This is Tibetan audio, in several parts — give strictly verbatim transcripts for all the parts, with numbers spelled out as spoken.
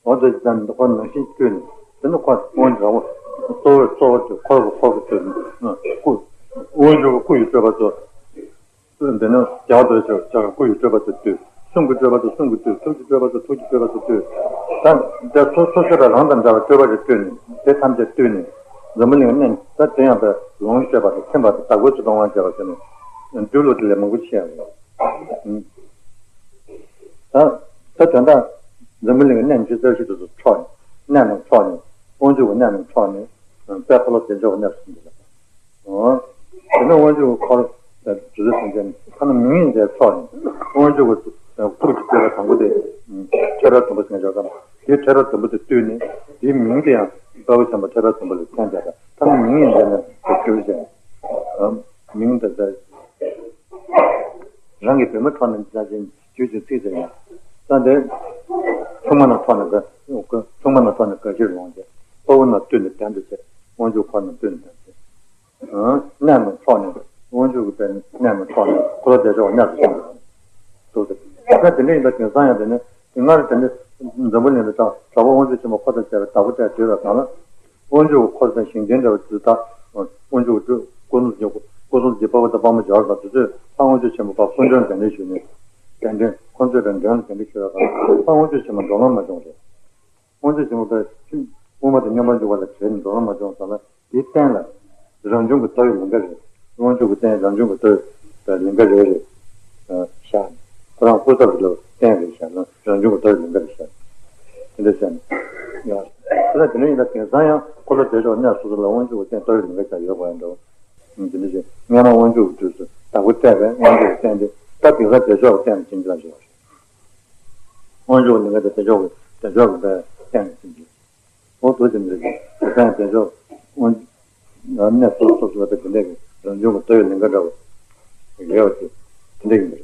འོ་དེ་ཙམ་འདི་ཁོ་ནང་བཞིན་བསྟོད་ནས། དེ་ནི་ཁོ་དབང་འཇོག་གཙོ་བོའི་གཙོ་བོ་དེ་འཁོར་གྱི་འཁོར་གྱི་སྟོད་ནས་སྐུ། དབང་འཇུག་གི་སྐུ་ཡི་སྤྲོས་པ་ཚོ། འདི་ནི་རྒྱལ་བ་རྡོ་རྗེ་འཆང་གི་སྐུ་ཡི་སྤྲོས་པ་ཚོ་བསྟོད། གསུང་གི་སྤྲོས་པ་ཚོ་གསུང་གི་བསྟོད། ཐུགས་ཀྱི་སྤྲོས་པ་ཚོ་ཐུགས་ཀྱི་སྤྲོས་པ་ཚོ་བསྟོད། ད་དེ་སོ་སོ་སོ་རང་དང་འདྲ་བའི་སྤྲོས་པ་རེ་བསྟོད་ནས། དེ་ཐམས་ཅད་བསྟོད་ནས། འཛམ་བུ་གླིང་གནས་ད་དེ་ཡང་པའི་ལོངས་སྤྱོད་པ་དང་ཁྱིམ་པ་དང་བདག་པོའི་ཚུལ་གཏོང་བ་བྱས་པ་ཟེར་ནས་འདུལ་ལུགས་དེ་ལས་མང་པོ་ཤེས་ཡོད། ད་ད་དོན་དག་འཛམ་བུ་གླིང་གི་གནས་བཅུ་རྩ་བཞི་དེ་ཚོ་འཕྲོག་ནས། གནས་རྣམས་འཕྲོག་ནས། དབང་ཕྱུག་གི་གནས་རྣམས་འཕྲོག་ནས། དཔལ་འཁོར་ལོ་བདེ་མཆོག་གི་གནས་སུ་ཕྱིན་པ་ལ། དེ་ནས་དབང་ཕྱུག་གི་འཁོར་དུས་ཚོད་ཐམས་ཅད་ཐ་ན་མིང་ཡང་འདྲ་འཕྲོག་ནས། དབང་ཕྱུག་གི་ཐུགས་ཀྱི་སྤྲོས་པ་དང་པོ་དེ་ཐོད་རར་དུམ་བུ་ཟེར་མཁན་ཅིག་ཡོད་ཙང་། དེའི་ཐོད་རར་དུམ་བུ་དེ་བཏུལ་ནས། དེའི་མིང་དེ་ཡང་དཔའ་བོ་ཆེན་པོ་ཐོད་རར་དུམ་བུ་ལ་བསྟན་བྱས་ཙང་། ཐ་ན་མིང་ཡང་འདྲ་ནས་བསྒྱུར་བྱས། མིང་དེ་ལྟར་རང་གི་བུ་མོ་འཕྲོག་ནས་འདི་ལྟར་བྱས་བརྗོད་ཅིང་ཚིག་ཟེར་ཡང་། ད་དེ་སྲུང་མ་རྣམས་འཕྲོག་ནས་དགའ། སྲུང་མ་རྣམས་འཕྲོག་ནས་དགའ་བཞིར་ལོངས་བྱས། དཔའ་བོ་རྣམས་བཏུལ་ནས་གདན་དུ་བྱས། དབང་ཕྱུག་འཁོར་རྣམས་བཏུལ་ནས་གདན་དུ་བྱས། གནས་རྣམས་འཕྲོག་ནས། དབང་ཕྱུག་གི་པའི་གནས་རྣམས་འཕྲོག་ནས་འཁོར་ལོ་བདེ་མཆོག་གནས་སུ་ཕྱིན་པ་དང་། འདུག་ཟེར། ད་དེ་འདྲ་ཡིན་པ་དེང་སང་ཡང་དེ་ནི་སྔར་དེ་ནི་འཛམ་བུ་གླིང་དུ་གྲགས་དྲག་པོ་དབང་ཕྱུག་ཆེན་པོ་འཁོར་དང་བཅས་པའི་བདག་པོ་དེ་བྲིས་པའི་སྒང་ལ། དབང་ཕྱུག་གི་འཁོར་དང་ཞིང་བྲན་འདྲ་བ་དེ་དག། དབང་ཕྱུག་གི་སྐུ་གསུང་ཐུགས་ཀྱི་དཔའ་བོ་དང་དཔའ་མོ་སྦྱོར་དང་དེ་ཚོས་ལྷ་དབང་ཕྱུག་ཆེན་པོ་ཕར་སྐུ་མགྲོན་གདན་འདྲེན་ཞུས་ནས། གདན་འདྲེན་ཁོ་ཚོས་པའི་མགྲོན་ལ་གདན་འདྲེན་ཞུས་པའི་སྒང་ལ་ལྷ་དབང་ཕྱུག་ཆེན་པོ་འགྲོ་ལམ་མ་བྱུང་རེད། དབང་ཕྱུག་ཆེན་པོ་དཔལ་དབུ་མ་དང་མཉམ་པར་འཇུག་པ་ལ་བྲེལ་ནས་འགྲོ་ལམ་མ་བྱུང་ཙང་ལ། དེའི་རྟེན་ལ་རང་བྱུང་གི་ལྟ་བའི་ལིང་ག་རེ། དབང་ཕྱུག་གི་རྟེན་རང་བྱུང་གི་ལྟ་བའི་ལིང་ག་རེ་རེ་བཞག་ནས། ཁོ་རང་སྐུ་ཚབ་ཀྱི་ལྟ་བའི་རྟེན་རེ་བཞག་ན། རང་བྱུང་གི་ལྟ་བའི་ལིང་ག་རེ་བཞག་ནས། དེ་འདྲ་བྱས་ནས་ཡང་། དེ་ལ་དེ་འདྲ་ཡིན་ད་དེང་སང་ཡང་འཁོར་ལོ་བདེ་མཆོག་གནས་སོ་སོ་ལ་དབང་ཕྱུག་གི་རྟེན་ལྟ་བའི་ལིང་ག་ཅིག་ཡོད་པ་ཡིན་འགྲོ། དེ་འདྲ་བྱས་སྔོན་མ་དབང་ཕྱུག་གི་དུས་སུ་བདག་པོ་བལྟས་པས་དབང་ཕྱུག་གི་རྟེན་དེ། ད་དེང་སང་བདེ་མཆོག་གི་རྟེན་ལ་བྱིན་གྱིས་བརླབས་བཞག་པ་རེད། དབང་ཕྱུག་ལིང་ག་དེ་བདེ་མཆོག་གི་བདེ་མཆོག་གི་རྟེན་ལ་བྱིན་གྱིས། འོ་དོ་ཅན་འདི་ཀྱི་དེ་ཚང་དེ་ཚོ་དབང་གནས་སོ་སོ་སོ་སོ་བ་དེ་འདྲ་གི་རང་བྱུང་གི་ལྟ་བའི་ལིང་ག་འདྲ་བོ་ཡོད་པ་དེ་དེ་འདྲ་ཡིན་པ་རེད།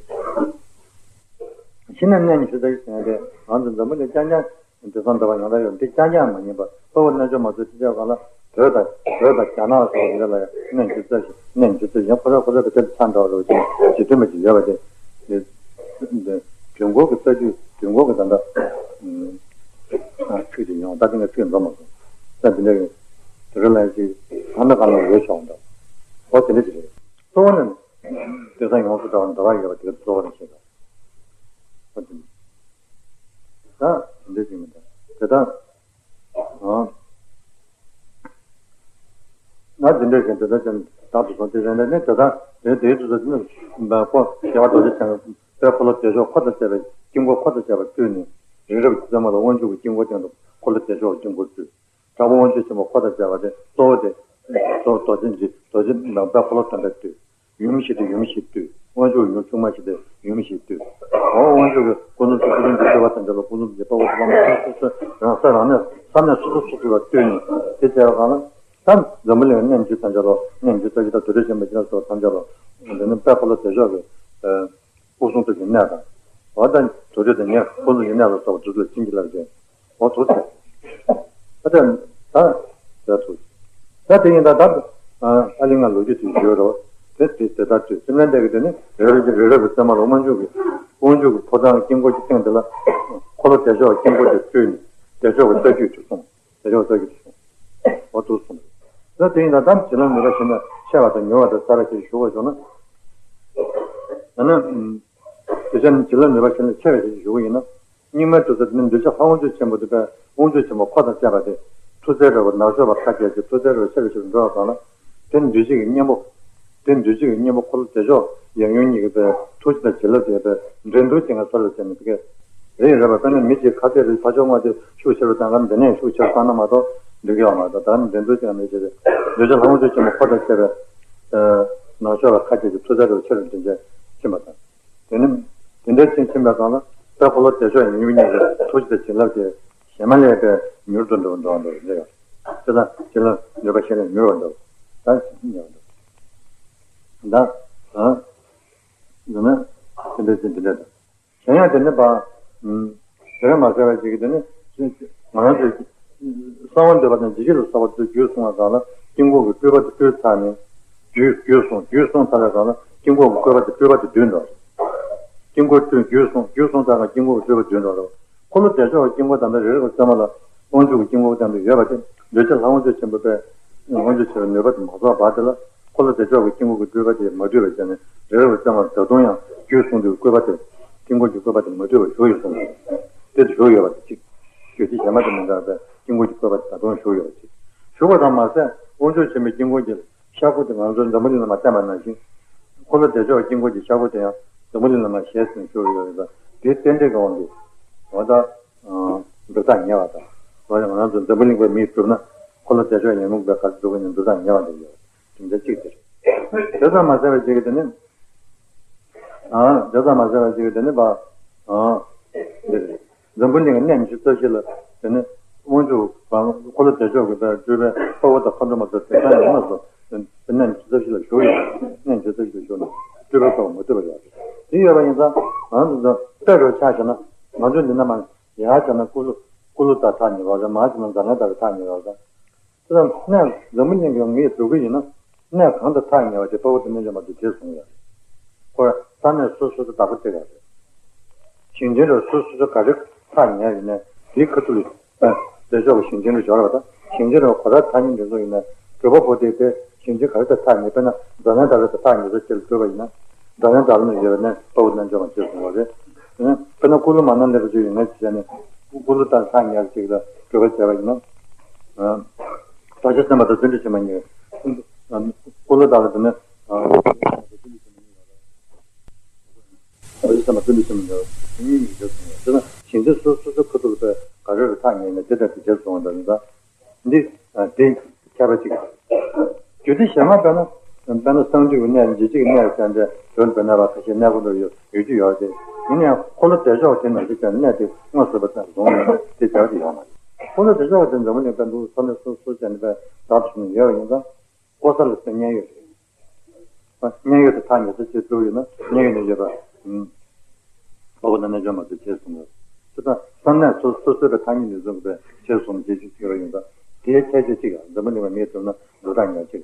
ཕྱི་ནས་གནས་ཉི་ཤུ་རྩ་བཞི་ཟེར་ཡ་དེ་ང་ཚོ་འཛམ་བུ་གླིང་རྐྱང་རྐྱང་དེང་སང་འདྲ་བ་ཡང་དག་ཡོད། འདི་རྐྱང་རྐྱང་མ་ཡིན་པ་དཔའ་བོ་རྣལ་འབྱོར་མ་ཚོས་ཅི་བྱ་གང་ལ་བོད་དང་བོད་དང་རྒྱ་ནག་སོགས་འདི་འདྲ་ལ་ཡང་གནས་ཉི་ཤུ་རྩ་བཞི་གནས་ཉི་ཤུ་རྩ་བཞི་ཡང་ཁོ་ར་ཁོ་ར་གི་དེ་ལ་ཆ་འདྲ་བ་རེད་ཅེས་ཇི་མཐུན་པ་ཅིག་ཡོད་པ་དེ། དུས་འཁོར་གྱི་རྩ་རྒྱུད་དུས་འཁོར་གྱི་ད་ལྟ་ཚིག་ཅིག་ཡོང་ད་དེ་ངས་ཚིག་འགྲོ་མ་སོང་། ས་དེ་འདྲ་གི་དེ་རེ་ལ་ཅིག་ད་ལྟ་གང་ལ་ཡོད་ཆོག་འདྲ། ཨོ་དེ་འདྲ་ཅིག་རེད། གཙོ་བོ་ནི་དེ་ས་ཡོངས་སུ་གྲགས་པ་འདྲ་བ་ཡོད་པ་དེ་གཙོ་བོ་རེད་ཤེས་དང་། ཨོ་དེ་འདྲ་ད་དེ་འདྲ་ཅིག་མི་འདྲ་དེ་དག་ཨང་། ང་འདི་འདྲ་ཞིག་འདི་ལྟར་ཅན་དག་ཏུ་སོང་སྟེ་རེ་ལ་ནི་དེ་དག་དེ་དེའི་དུས་སུ་ནི་ཁོ་རྒྱལ་བ་རྡོ་རྗེ་འཆང་གི་དཔལ་འཁོར་ལོ་བདེ་མཆོག་འཁོར་དང་བཅས་པའི་དཀྱིལ་འཁོར་འཁོར་དང་བཅས་པ་བཏུལ་ནས་རི་རབ་ཀྱི་རྩེ་མོ་ལ་དབང་ཕྱུག་གི་དཀྱིལ་འཁོར་སྟེང་དུ་འཁོར་ལོ་བདེ་མཆོག་གི་དཀྱིལ་འཁོར་བཏུལ། དྲག་པོ་དབང་ཕྱུག་ཆེན་པོ་འཁོར་དང་བཅས་པ་དེ་གཙོ་བོ་དེ་གཙོ་བོ་རྡོ་རྗེ་འཇིགས་རྡོ་རྗེ་དཔལ་འཁོར་ལོ་སྟོན་པས་བཏུལ། ཡུམ་ཞིག་སྟེ་ཡུམ་ཞིག་བཏུལ། དབང་ཕྱུག་ཡུམ་ཆུང་མ་ཞིག་སྟེ་ཡུམ་ཞིག་བཏུལ། འོ་དབང་ཕྱུག་གི་སྐུ་གསུང་ཐུགས་ཀྱི་སྤྲུལ་པ་དང་འབྲེལ་བ་སྐུ་གསུང་ཐུགས་ཀྱི་དཔའ་བོ་དཔའ་མོ་སོ་སོ་སོ་རང་ས་རང་གནས་ས་གནས་སོ་སོ་སོ་སོ་ལ་བཏུལ་ནས་དེ་བྱས་པ་གང་ལ། ད་འཛམ་བུ་གླིང་གནས་བཅུ་ཐམས་ཅད་ལོ། གནས་བཅུ་རྩ་བཞི་དང་དུར་ཁྲོད་ཆེན་པོ་བཞི་ལ་སོགས་ཐམས་ཅད་ལོ། འདི་ནི་དཔལ་འཁོར་ལོ་བདེ་མཆོག་གི་སྐུ་གསུང་ཐུགས་ཀྱི་གནས་དང་། འོ་ད་དུར་ཁྲོད་དང་ཉེ་ཁོ་ཚོ་ཡི་གནས་ལ་སོགས་པ་དེ་ཚོ་ལ་བྱིན་གྱིས་བརླབས་ཏེ། འོ་ཐུགས་ཆེ། ད་ད་ད་ད་ཐུགས་ཆེ། ད་དེ་ཡིན་ད་ད་ཨ་ལི་ང་ལོ་རྒྱུས་དེ་ཡོད་རོ། དེ་དེ་དེ་ད་དུས་སེམས་ལྡན་འདས་ཀྱི་དེ་ནི་རི་རབ་ཀྱི་རི་རབ་ཀྱི་རྩེ་མོ་ལ་དབང་ཕྱུག་གི་དབང་ཕྱུག་གི་ཕོ་བྲང་དཀྱིལ་འཁོར་གྱི་སྟེང་དེ་ལ་འཁོར་ལོ་བདེ་མཆོག་དཀྱིལ་འཁོར་དེ་བཏུལ་ནས་བདེ་མཆོག་གི་རྩ་རྒྱུད་དུ་གསུངས། བདེ་མཆོག་རྩ་རྒྱུད་དུ་གསུངས། འོ་དུ་གསུངས། ད་དེ་ཡིན་ད་ད་བྱིན་རླབས་ནུས་པ་ཞན་ན་ཆེ་བ་དང་མྱུར་བ་དང་ཟབ་པ་ཞིག་ཞུ་དགོས་བྱུང་ན། ད་ནི་དེ་ཚེ་ནི་བྱིན་རླབས་ནུས་པ་ཞན་ན་ཆེ་བ་ཞིག་ཞུ་དགོས་ཡིན་ན། རྙིང་མའི་གྲུབ་ཚུལ་དེ་ནི་འདུས་བྱས་ལྷ་དབང་ཕྱུག་ཆེན་པོ་དེ་དཔལ་དབང་ཕྱུག་ཆེན་པོ་འཁོར་དང་བཅས་པ་དེ་མཐུ་རྩལ་འདྲ་བ་ནག་ཕྱོགས་པ་ཁ་གྱེས་ཀྱི་མཐུ་རྩལ་འདྲ་བ་ཆེ་རུ་ཆེ་རུ་འགྲོ་བ་གང་ལ། དེ་ནི་འདུས་བྱས་ཀྱི་གཉེན་པོ། དེ་ནི་འདུས་བྱས་ཀྱི་གཉེན་པོ་འཁོར་ལོ་བདེ་མཆོག་ཡང་ཡུམ་གཉིས་ཀྱི་དཔལ་ཐུགས་རྗེ་དང་བྱིན་རླབས་ཀྱི་དཔལ་འགྲན་བསྡུར་ཅན་གྱི་སོར་ལ་བྱས་ནས་དེ་གས་རེད་རེད་པ། དཔེར་ན་མི་གཅིག་ཁ་གཏད་རེད་ཕ་ཕྱོགས་མ་དེ་ཤུགས་ཆེ་རུ་བཏང་གར་འདི་ནས་ཤུགས་ཆེ་རུ་བཏང་ན་མ་གཏོགས་འགྲིག་གི་ཡོད་མ་རེད། ད་ནི་འགྲན་བསྡུར་ཅན་མི་བྱེད་རེད། འདུས་བྱས་ལྷ་དབང་ཕྱུག་ཆེན་པོ་འཁོར་དང་བཅས་པའི་ནག་ཕྱོགས་པ་ཁ་གྱེས་ཀྱི་མཐུ་རྩལ་འདྲ་བ་ཆེ་རུ་འགྲན་བྱས་ཕྱིན་པ་དང་། དེ་ནི་དེ་འདྲའི་ཕྱིན་ཕྱིན་པའི་སྒང་ལ་དཔལ་འཁོར་ལོ་བདེ་མཆོག་ཡང་ཡུམ་གཉིས་ཀྱི་ཐུགས་རྗེ་དང་བྱིན་རླབས་ཀྱིས་གཞན་མ་ལས་ཀྱང་མྱུར་དུ་འགྲོ་འགྲོ་འགྲོ་འགྲོ་ཡོད། དེ་དང་བྱིན་རླབས་ནུས་པ་ཞན་ན་མྱུར་བར་འགྲོ། ད་ཉེ་བར་འགྲོ། ད་ཨ་འདི་ནི་དེ་འདྲ་ཅན་དེ་འདྲ་དང་། གཞན་ཡང་དེ་ནི་པ། དེ་རིང་མ་ཟེར་བ་ཅིག་གིས་དེ་ནི་ང་རང་ཚོས་གསང་བ་འདུས་པ་དང་ཇི་སྐད་དུ་གསལ་བ་དུ་རྒྱུད་གསུངས་པ་གང་ལ་དཀྱིལ་འཁོར་གྱི་སྤྲུལ་པ་དེ་སྤྲུལ་ཚར་ནས་རྒྱུད་རྒྱུད་གསུངས། རྒྱུད་གསུངས་ཚར་བའི་སྒང་ལ་དཀྱིལ་འཁོར་གྱི་སྤྲུལ་པ་དེ་བསྡུས་འགྲོ། དཀྱིལ་འཁོར་སྤྲུལ་རྒྱུད་གསུངས། རྒྱུད་གསུངས་ཚར་ན་དཀྱིལ་འཁོར་གྱི་སྤྲུལ་པ་བསྡུས་འགྲོ་རེད། འཁོར་ལོ་བདེ་མཆོག་གི་དཀྱིལ་འཁོར་དང་པོའི་རི་རབ་ཀྱི་རྩེ་མོ་ལ་དབང་ཕྱུག་གི་དཀྱིལ་འཁོར་དང་པོ་ཡོད་པ་དེ། འདོད་ཆེན་ལྷ་དབང་ཕྱུག་ཆེན་པོ་པས་དབང་ཕྱུག་ཆེན་པོའི་ནུས་པ་དེ་མ་རྫོགས་བར་དེ་ལ། འཁོར་ལོ་བདེ་མཆོག་གི་དཀྱིལ་འཁོར་གྱི་སྤྲུལ་པ་དེ་མ་སྤྲུལ་བར་བྱས་ནས། རི་རབ་ཀྱི་རྩེ་མོར་ད་དུང་ཡང་རྒྱུད་གསུང་དུས་བཀོད་པ་དེ། དཀྱིལ་འཁོར་གྱི་བཀོད་པ་དེ་མ་སྤྲུལ་བར་བཞུགས་ཡོད་གསུངས་པ་རེད། དེ་དུ་བཞུགས་ཡོད་པ་དེ་གཅིག་རྒྱུད་སྡེ་གཞན་པ་དང་མི་འདྲ་བའི་དཀྱིལ་འཁོར་གྱི་བཀོད་པ་དེ་ད་དུང་བཞུགས་ཡོད་པ་གཅིག་བཞུགས་པ་དང་མ་ཟད། དབང་ཕྱུག་ཆེན་པོའི་དཀྱིལ་འཁོར་གྱི་ཤར་སྒོ་དེ་ང་ཚོ་འཛམ་བུ་གླིང་ལ་མར་བསྟན་པ་ནང་བཞིན། འཁོར་ལོ་བདེ་མཆོག་དཀྱིལ་འཁོར་གྱི་ཤར་སྒོ་དེ་ཡང་འཛམ་བུ་གླིང་ལ་མར་ཞལ་གཟིགས་བཞུགས་ཡོད་རེད། དེའི་རྟེན་འབྲེལ་གྱི་དབང་གིས། འོ་ད། འགྲུབ་རྟགས་ཉེ་བ་དང་། འོ་ད་ང་རང་ཚོ་འཛམ་བུ་གླིང་པའི་མིས་བསྒྲུབས་ན། འཁོར་ལོ་བདེ་མཆོག་ཡན་ལུང་པའི་ག་ཚོད་འགྲུབ་ཀྱི་ཡིན་ན་འགྲུབ་རྟགས་ཉེ་བ་འདྲ་ཡོད་རེད། དེ་འདྲ་གཅིག་དེ་རེད། དེ་ཙམ་མ་ཟད་པའི་གཅིག་གི་དེ་ནི། ཨ། དེ་ཙམ་མ་ཟད་པའི་གཅིག་གི་དེ་ནི་པ། ཨ། འདི་རེད། འཛམ་བུ་གླིང་གི་གནས་བཞི་རྩ་བཞི་ལ་དེ་ནི་དབང་ཕྱུག་འཁོར་ལོ་བདེ་མཆོག་གི་པའི་སྤྲུལ་པའི་དཔའ་བོ་དང་མཁའ་འགྲོ་མ་ཚོ་དེང་སང་ཡོངས་སུ་གནས་བཞི་རྩ་བཞི་ལ་བཞུགས་ཡོད། གནས་བཞི་རྩ་བཞི་ལ་བཞུགས་ནས་སྤྲུལ་པའི་དཔའ་བོ་མ་ཐུབ་པ་ཡོད་རེད། དེ་ཡོད་པ་ཡིན་ཙང་ང་ཚོ་ཚོ་དཔེ་རུ་ཆ་བཞག་ན། ང་ཚོ་འདི་ན་མར་ཡར་བྱས་ན་ཀུ་ལུ་ཀུ་ལུ་ཏ་ཐག་ཉེ་བ་རེད། མར་བྱས་ན་ཛཱ་ལན་ཏ་རི་ཐག་ཉེ་བ་རེད། དེ་ལ་གནས་འཛམ་བུ་གླིང་གི་ངོས་འཛུགས་ཀྱི་ཡིན་ན། གནས་གང་དང་ཐག་ཉེ་བ་དེ་དཔའ་བོ་དང་རྣལ་འབྱོར་མ་དེ་བྱས་གསུངས་ཡོད་རེད། ཁོ་ས་གནས་སོ་སོ་སོ་བདག་པོ་སྤྲད་ཡོད་རེད། ཞིང་ཆེན་རུ་སོ་སོ་སོ་ག་རེ་ཐག་ཉེ་ཡིན་ནའི་དེའི་ཁ་ཐུག་ལ་བདེ་མཆོག་གི་ཞིང་ཆེན་རུ་འབྱོར་བ་དང་། ཞིང་ཆེན་རུ་གོ་ཐག་ཐག་ཉེ་འདི་ཚོ་ཡིན་ནའི་སྒྲུབ་པ་པོ་དེ་དེ་ཞིང་ཆེན་ག་རེ་དང་ཐག་ཉེ། དཔེར་ན་ཛཱ་ལན་ཏ་རི་དང་ཐག་ཉེ་ས་ཅིག་ལ་སྤྲུལ་པ་ཡིན་ན། ཛཱ་ལན་ཏ་རི་ན་ཡོད་པའི་གནས་དཔའ་བོ་རྣལ་འབྱོར་མ་བྱས་གསུངས་པ་རེད། དཔེར་ན་ཀུ་ལུ་མ་ན་ལེ་པ་ཚོ་ཡིན་ན་བྱས་ནས་ཀུ་ལུ་ཏ་ཐག་ཉེ་ས་ཅིག་ལ་སྤྲུལ་པ་བྱས་པ་ཡིན་ན། བདག་ཅག་སེམས་དཔའ་དང་བརྩོན་འགྲུས་ཆེན་པོ་གཉིས། ཀུ་ལུ་ཏ་ལ་དེ་ནི། བདག་ཅག་སེམས་དཔའ་བརྩོན་འགྲུས་ཆེན་པོ་གཉིས། དེ་གཉིས་གཉིས་ཀྱི་རྗེས་སུ་སོང་བ། དེ་ན་ཞིང་ཆེན་སོ་སོ་སོ་ཁ་ཐུག་ལ་ག་རེ་རུ་ཐག་ཉེ་ནས་དེ་ལྟར་གྱི་རྗེས་སུ་སོང་བ་འདྲ་ཡིན་ཙང་། འདི། དེ་ཁྱད་པར་གཅིག་རྒྱུད་སྡེ་གཞན་མ་དཔེར་ན། དཔེར་ན་གསང་འདུས་ཀྱི་གནས་འཇིགས་བྱེད་ཀྱི་གནས་ཟེར་འདྲ་དོན་དུ་གནས་པ་ཁ་ཤས་གནས་སྐོར་དུ་ཡོད་ཡོད་རྒྱུ་ཡོད་དེ། ཡིན་ན་ཡང་འཁོར་ལོ་བདེ་མཆོག་དེ་ནང་བཞིན་བྱས་ནས་གནས་དེ་དངོས་སུ་པ་ཙམ་བཟུང་ནས་དེ་བྱ་བ་དེ་ཡོད་མ་རེད། འཁོར་ལོ་བདེ་མཆོག་དེ་འཛམ་བུ་གླིང་དཔལ་འབྲུ་ས་གནས་སོ་སོ་བྱས་ནས་པའི་བདག་ཏུ་བྱུང་ནས་ཡོད་པ་ཡིན་ཙང་། ཀོ་ས་ལ་སེ་མཉན་ཡོད་རེད། མཉན་ཡོད་དེ་ཐག་ཉེ་ས་ཅིག་བཙུགས་ཡོད་ན་མཉན་ཡོད་ནས་ཡོད་པ། ཨོ་ན་ནས་འཇོག་མ་ཐུབ་ཅེས་གསུངས་ཡོད། དེ་དང་བསམ་ནས་སོ་སོ་སོའི་ཐག་ཉེ་ནས་བཟུང་བའི་ཅེས་གསུངས་རྗེས་ཅིག་ཡོད་པ་ཡིན་ཙང་། དེའི་ཁྱད་ཆོས་གཅིག་ཡང་འཛམ་བུ་གླིང་པ་མིའི་གྲུབ་ན་འགྲོ་སྟངས་ཉག་གཅིག་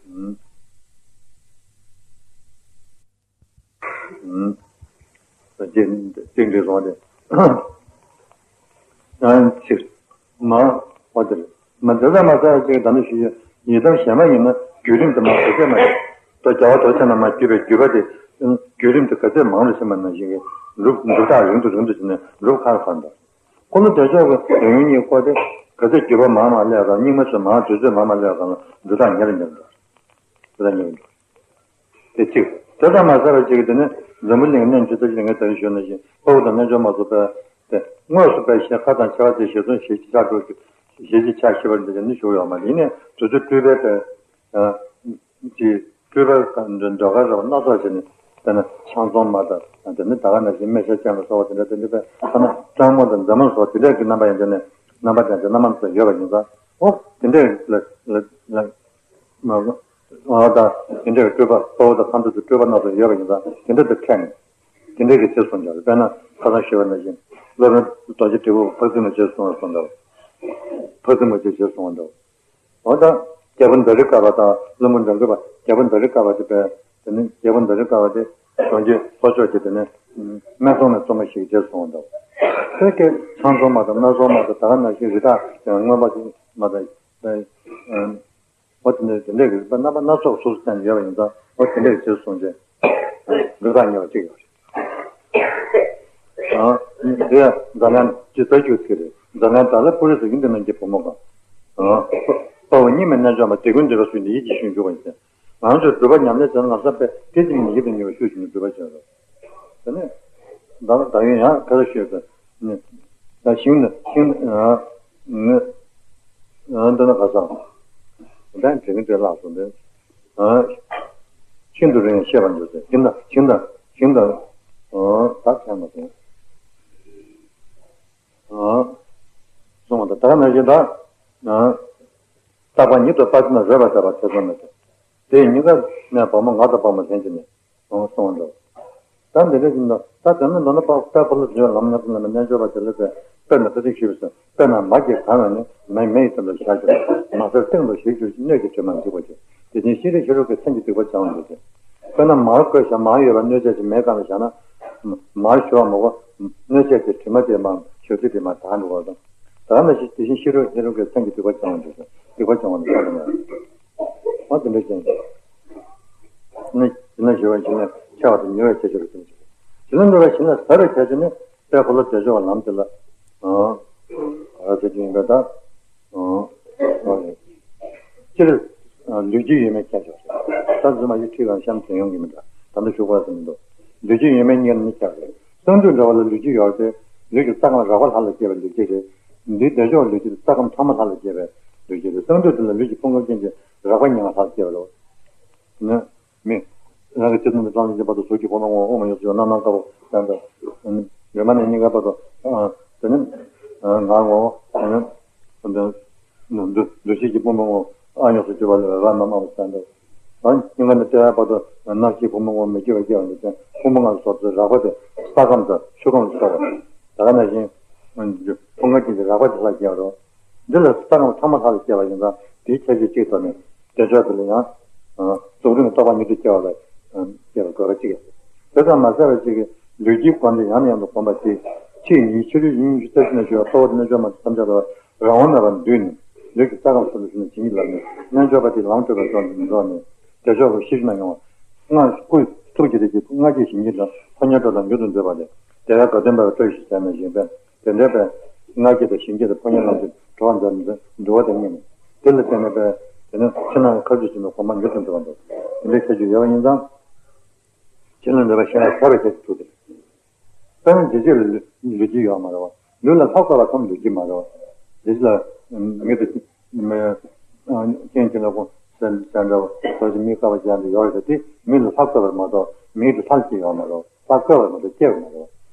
ཨུམ། ཨུམ། ཅིག་ཅིག་འདྲི་སོང་སྟེ། ཡང་ཕྱིར། མ། འོ་དེ་རེད། མ་འདི་ལྟར་མ་ཟད་ཅིག་ད་ནི་ཞུ་ཡི། ཡི་དམ་གཞན་མ་ཡིན་ན་བརྒྱུད་རིམ་དུ་མ་བོད་སྐད་མ་རེད། ད་རྒྱལ་བ་རྡོ་རྗེ་ནས་མར་བརྒྱུད་པའི་བརྒྱུད་པ་དེ། བརྒྱུད་རིམ་དུ་ག་ཚད་མང་རུ་ཕྱིན་པ་ནང་བཞིན་གྱི་འགྲུབ་འགྲུབ་རྟགས་རིང་དུ་རིང་དུ་ཕྱིན་ནས་འགྲུབ་ཁག་ཁག་འདུག་འཁོར་ལོ་བདེ་མཆོག་གི་འདོད་ཡོན་གཉིས་སྐོར་དེ་ག་ཚད་བརྒྱུད་པ་མང་མང་སླེབས་དང་རྙིང་མ་ཚོས་མང་དུས་ཚོད་མང་མང་སླེབས་དང་འགྲུབ་རྟགས་ཉེ་རུ་ཉེ་རུ་འགྲོ། འགྲུབ་རྟགས་ཉེ་རུ་འགྲོ། དེ་གཅིག་དེ་ཙམ་མ་ཟད་པ་གཅིག་གིས་དེ་ནི་འཛམ་བུ་གླིང་གནས་ཇི་ལྟར་ཞིག་ངས་ད་རིང་ཞུས་ནང་བཞིན་དཔའ་བོ་དང་རྣལ་འབྱོར་མ་ཚོ་པས་དེ་དངོས་སུ་པའི་ཞལ་ཁ་དང་ཕྱག་དེ་ཞལ་ཚོན་ཞལ་གྱི་ཕྱག་དྲུག་ཞལ་གྱི་ཕྱག་བཞི་པར་འདི་ནི་བཞུགས་ཡོད་མ་རེད། ཡིན་ནའི་དུས་ཚོད་སྤྲུལ་པའི་པའི་ཅིག་སྤྲུལ་པའི་ཟློས་གར་ར་བ་སྣ་ཚོགས་བྱས་ནས་དེ་ནི་ཆང་འཛོམས་མ་དང་དེ་ནི་ད་ག་ནང་བཞིན་སྨེ་ཤ་ཅན་ལ་སོགས་པ་དེ་འདྲ་དེ་འདྲ་པའི་ཐ་ན་སྤྲང་མོ་དང་མཛའ་མོ་སོགས་དེ་འདྲ་གི་རྣམ་པ་ཡང་དེ་ནི་རྣམ་པ་ཅན་དེ་རྣམ་མང་དུ་ཡོད་པ་ཡིན་ཙང་། ཨོ་དེ་འདྲ་ལ་ལ་ལ། ཨ་ད་དེ་འདྲའི་སྤྲུལ་པ་དཔའ་བོ་དང་ཁམས་ཚོགས་ཀྱི་སྤྲུལ་པ་སྣ་ཚོགས་ཡོད་པ་ཡིན་ཙང་དེ་འདྲ་དུ་ཁས་ནས་དེ་འདྲའི་གི་ཚེ་སྲུང་བྱ་རེད། དཔེར་ན་ཁ་སང་ཞུས་པ་ནང་བཞིན་སློབ་དཔོན་རྡོ་རྗེ་དྲིལ་བུ་འཕགས་བཙུན་མ་ཅེས་གསུངས་པ་སོང་འདྲ་བ། འཕགས་བཙུན་མ་ཅེས་ཞེས་གསུངས་པ་འདྲ་བ། འོ་ད་རྒྱལ་པོ་ཟླ་རི་དཀར་པ་དང་ཀླུ་མོ་འགྲོ་མགོན་པ། རྒྱལ་པོ་ཟླ་རི་དཀར་པ་དེ་པས་དེ་ནི་རྒྱལ་པོ་ཟླ་རི་དཀར་པ་དེ་གྲོང་ཁྱེར་ལྷོ་ཕྱོགས་ཀྱི་དེ་ནི་སྨད་འཚོང་མའི་བཙུན་མ་ཞིག་ཅེས་གསུངས་པ་འདྲ་བ། དེ་གའི་ཆང་འཛོམས་མ་དང་སྣ་འཛོམས་མ་དང་ད་ག་ནང་བཞིན་རི་དྭགས་ཀྱང་རྔོན་པ་ཅིག་མ་དང་། འོ་དེ་འདྲའི་དེ་འདྲའི་གི་རིག་པ་རྣམ་པ་སྣ་ཚོགས་སོ་སོ་ཅན་ཡོད་པ་ཡིན་ཙང་འོ་དེ་འདྲའི་ཅེས་གསུངས་རྗེས་འགྲོ་སྟངས་ཉེ་བ་གཅིག་ཡོད་རེད། ཨ། དེ་ཡང་ཛཱ་ལན་ཇི་ལྟར་གྱུར་ཚིག་རེད། ཛཱ་ལན་ཏ་ལ་པུ་རི་སུ་ཡིན་དུ་རྣམས་ཀྱི་བུ་མོ་གང་། ཨ། དཔའ་བོ་སྙིགས་མའི་རྣལ་འབྱོར་མ་དེ་ཀུན་འདུས་པ་སུ་ཡིན་ཏེ་ཡིད་ཀྱི་ཤུགས་འཇུག་པ་ཡིན་ཏེ། ང་ཚོས་སྒྲུབ་པ་ཉམས་ལེན་བྱས་ན་ལམ་སང་དཔེ་དེ་གཅིག་ནི་ཡིད་དུ་ཉེ་བའི་ཤུགས་ཤིག་ནས་སྒྲུབ་པ་བྱས་རོགས། དེ་ནས་ད་ད་ཡོན་ཡང་ག་རེ་ཤོད་དེ། ནི། ད་ཞིང་ནི་ཞིང་ནི་ཨ། ནི། ཨ་འདི་ན་ག་ས། ད་དྲན་གི་འདྲེ་ལགས་སོ་འདི། ཨ། ཤིན་ཏུ་རིང་ཤེས་པར་འགྱུར་ཏེ་ཞིང་དང་ཞིང་དང་ཞིང་དང་། ཨ་ད་ཁྱད་མ་སོང་། ཨ། གསུངས་པ་དང་ད་ག་ནང་བཞིན་ད། ཨ། རྟག་པ་ཉིད་དུ་དཔག་བྱས་ན་རོལ་པ་ཟད་པ་ཐེ་ཚོམ་མེད་དེ། དེ་ཉིད་ཀ་ནས་བ་མོ་ང་དང་བ་མོ་ལྷན་ཅིག་ནས། གསུངས་པ་འདྲ། ད་འདི་འདྲ་ཡིན་ན་ད་དེ་ནི་འདི་ནི་དཔལ་དཔལ་ལ་བརྗོད་ལམ་ནས་ལམ་རྣལ་འབྱོར་པ་དེ་ལ་དཔེ་དཔེར་ན་ཁ་ཅིག་ཞུས་པ་དཔེར་ན་མ་གི་གང་བས་ནི་མེ་མེ་ཡི་དོན་དུ་བཞག་གི་མ་ཟེར་སྟེང་དུ་ཞིག་གྱུར་ཅིང་སྣོད་ཀྱི་དྲི་མ་འཇིག་པར་བྱེད། དེ་བཞིན་ཤེས་རིག་ཤེས་རབ་ཀྱི་མཚན་གྱི་སྡིག་པ་སྦྱང་བར་འགྱུར་ཏེ། དཔེར་ན་མར་བསྐོལ་བཞག་མར་ཡོད་པ་སྣོད་ཆས་ཀྱི་མེ་གང་ལ་བཞག་ན། མར་ཞོག་མོ་གོ། གནོད་བྱེད་དེ་དྲི་མ་དེ་མ་ཞོ་དྲི་དེ་མ་དག་འགྲོ་བ་དང་། ད་ནི་ཞིག་དེ་བཞིན་ཤེས་རབ་ཤེས་རབ་ཀྱི་སེམས་ཀྱི་སྡིག་པ་སྦྱང་བ་འདུག་སྡིག་པ་སྦྱང་བ་ནི་ས་དང་ཡང་། འོ་དེ་འདྲ་ཅན་གྱི། ནི་ཞི་ལ་ཞི་བ་ཞི་ལ་ཆེ་བ་དང་ཉེ་བའི་ཁྱད་ཆོས་ལ་བརྟེན་ཅིང་། ཞི་ལ་འདོད་པ་ཞི་ལ་ཟ་བའི་ཁྱད་ཆོས་ནི་དཔལ་འཁོར་ལོ་བདེ་མཆོག་གི་ལམ་དེ་ལ། ཨ་ཟེར་གྱི་ཡིན་པས་ད། སྤྱིར་ལུས་ཀྱི་ཡོད་མེད་ཁྱད་ཆོས་རེད། ད་རྫུན་མ་ཡི་ཁྲིད་གང་གཤམ་དོན་ཡོང་གི་མི་འདྲ། ད་ལྟ་ཞུ་དགོས་ཟེར་མི་འདུག་ལུས་ཀྱི་ཡོད་མེད་གཉིས་ནི་ཁྱད་རེད། གསང་འདུས་འདྲ་བ་ལ་ལུས་ཀྱི་ཡོད་དེ། ལུས་ཀྱི་རྩ་ཁམས་རགས་པ་ལྷ་ལ་སྐྱེས་པའི་ལུས་ཀྱི་རེད། འདིའི་བདེ་མཆོག་ལུས་ཀྱི་རྩ་ཁམས་ཐ་མ་ལྷ་ལ་སྐྱེས་པའི་ལུས་ཀྱི་རེད། གསང་འདུས་དེ་ལ་ལུས་ཀྱི་ཕུང་ཁམས་ཅན་གྱི་རགས་པ་ཉེ་བ་ལྷ་ལ་སྐྱེས་པ་རེད། ནི། མི། རང་གི་ཚེ་ཐུང་དུ་གྲངས་ལས་བརྒྱད་བར་དུ་གཟུགས་ཀྱི་ཁོག་ནས་དབང་དབང་མ་ཡོངས་སུ་རྣམ་སྣང་དཀར་པོ་ལྟར་འདྲ། ལུས་མ་ནས་སྙིང་གའི་བར་དུ། དེ་ནི། ངག་ངོ་། དེ་ནི། འདུ་འདུ་ཤེས་ཀྱི་ཕུང་པོ་ངོ་ཨ་ཡོངས་སུ་གྱུར་པ་ལས་རབ་རྣམ་སྣང་བ་ལྟར་འདྲ། སྙིང་ག་ནས་ལྟེ་བའི་བར་དུ་རྣ་ཤེས་ཕུང་པོ་ངོ་མི་སྐྱེ་བ་སྐྱེ་བ་འདི་ཚེ་ཕུང་པོ་ལྔ་ལ་སོགས་པའི་རགས་པ་དེ་ས་ཁམས་དང་ཆུ་ཁམས་ལ་སོགས་པ། ད་ག་ནང་བཞིན། ཕུང་ཁམས་ཀྱི་རགས་པ་དེ་ལྷ་སྐྱེ་བ་རོ། འདི་ལ་ས་ཁམས་ཐ་མ་ལྷ་ལ་སྐྱེ་བ་ཡིན་ཙང་དེའི་ཁྱད་ཆོས་གཅིག་ཐོག་ནས་བདེ་མཆོག་དེ་ལ་ཡང་། རྫོགས་རིམ་གྱི་རྟོགས་པ་ཉིད་དུ་སྐྱེ་བ་ལ་སྐྱེ་བའི་དགོས་པ་གཅིག་ཡོད། དེ་ཙམ་མ་ཟད་པ་གཅིག་གིས་ལུས་ཀྱི་སྒོ་འདི་ཡང་ནས་ཡང་དུ་བསྒོམ་པ་དེ་ཕྱིས་ཉིད་ཕྱི་རོལ་ཡུལ་ཉི་ཤུ་རྩ་བཞི་ན་བཞུགས་པ་གཙོ་བོ་རྣལ་འབྱོར་མ་ཐམས་ཅད་ལ་རང་དབང་མེད་པར་འདུས་ནས་ལུས་ཀྱི་རྩ་ཁམས་སུ་ལུས་ནས་ཇི་སྙེད་ལ་ནི་རྣལ་འབྱོར་པ་དེ་ལམ་སྤྲོས་པའི་ཕྱོགས་ནས་འགྲོ་ནས་བདེ་མཆོག་གི་ཤེས་བཞིན་ན་ཡོང་བ། སྔགས་སྐུ་ཐུགས་ཀྱི་རིགས་ཀྱི་སྔགས་ཀྱི་བྱིན་གྱིས་དང་ཕོ་ཉ་སྤྲོ་དང་མྱུར་དུ་འདོད་པ་ལས་བདེ་བའི་དགའ་སྟོན་པ་སྤྲོས་ཤིག་ཟེར་ནས་བཞིན་པས། དེ་འདྲའི་པའི་སྔགས་ཀྱི་དང་བྱིན་གྱིས་དང་ཕོ་ཉའི་ལམ་དུ་འགྲོ་བ་འདི་འདུལ་བ་དང་གཉིས་ནི། དེ་ལ་བརྟེན་ནས་པའི་དེ་ནི་ཕྱི་ནང་གི་ཁ་བརྗོད་བྱེད་པའི་གོ་འཕང་མྱུར་དུ་འགྲོ་བ་འདུག་དེ་འདྲའི་ཁྱད་ཆོས་ཡོད་པ་ཡིན་ཙང་། ཕྱི་ནང་འདྲ་བ་ཤེས་ན་ཐར་པའི་ཁྱད་ཆོས་ཐུག་སྟེ། དཔེར་ན་འཇིགས་བྱེད་ལ་ལུས་ཀྱི་ཡོད་མ་རེད་བ། ལུས་ལ་ལྷག་དཀའ་བ་ཙམ་ལུས་ཀྱི་མ་རེད་བ། འཇིགས་བྱེད་ལ་མི་དང་། རྐྱེན་གྱིས་ལ་གོ་ཟེར་ཟེར་འདྲ་བ་སོགས་ཀྱི་མི་དཀའ་བ་ཅན་དུ་ཡོད་རེད་དེ་མི་ལ་ལྷག་དཀའ་བར་མ་གཏོགས་མི་དུ་ལྷག་ཀྱི་ཡོད་མ་རེད། ལྷག་དཀའ་བར་མ་གཏོགས་སྐྱེ་བ་མ་རེད།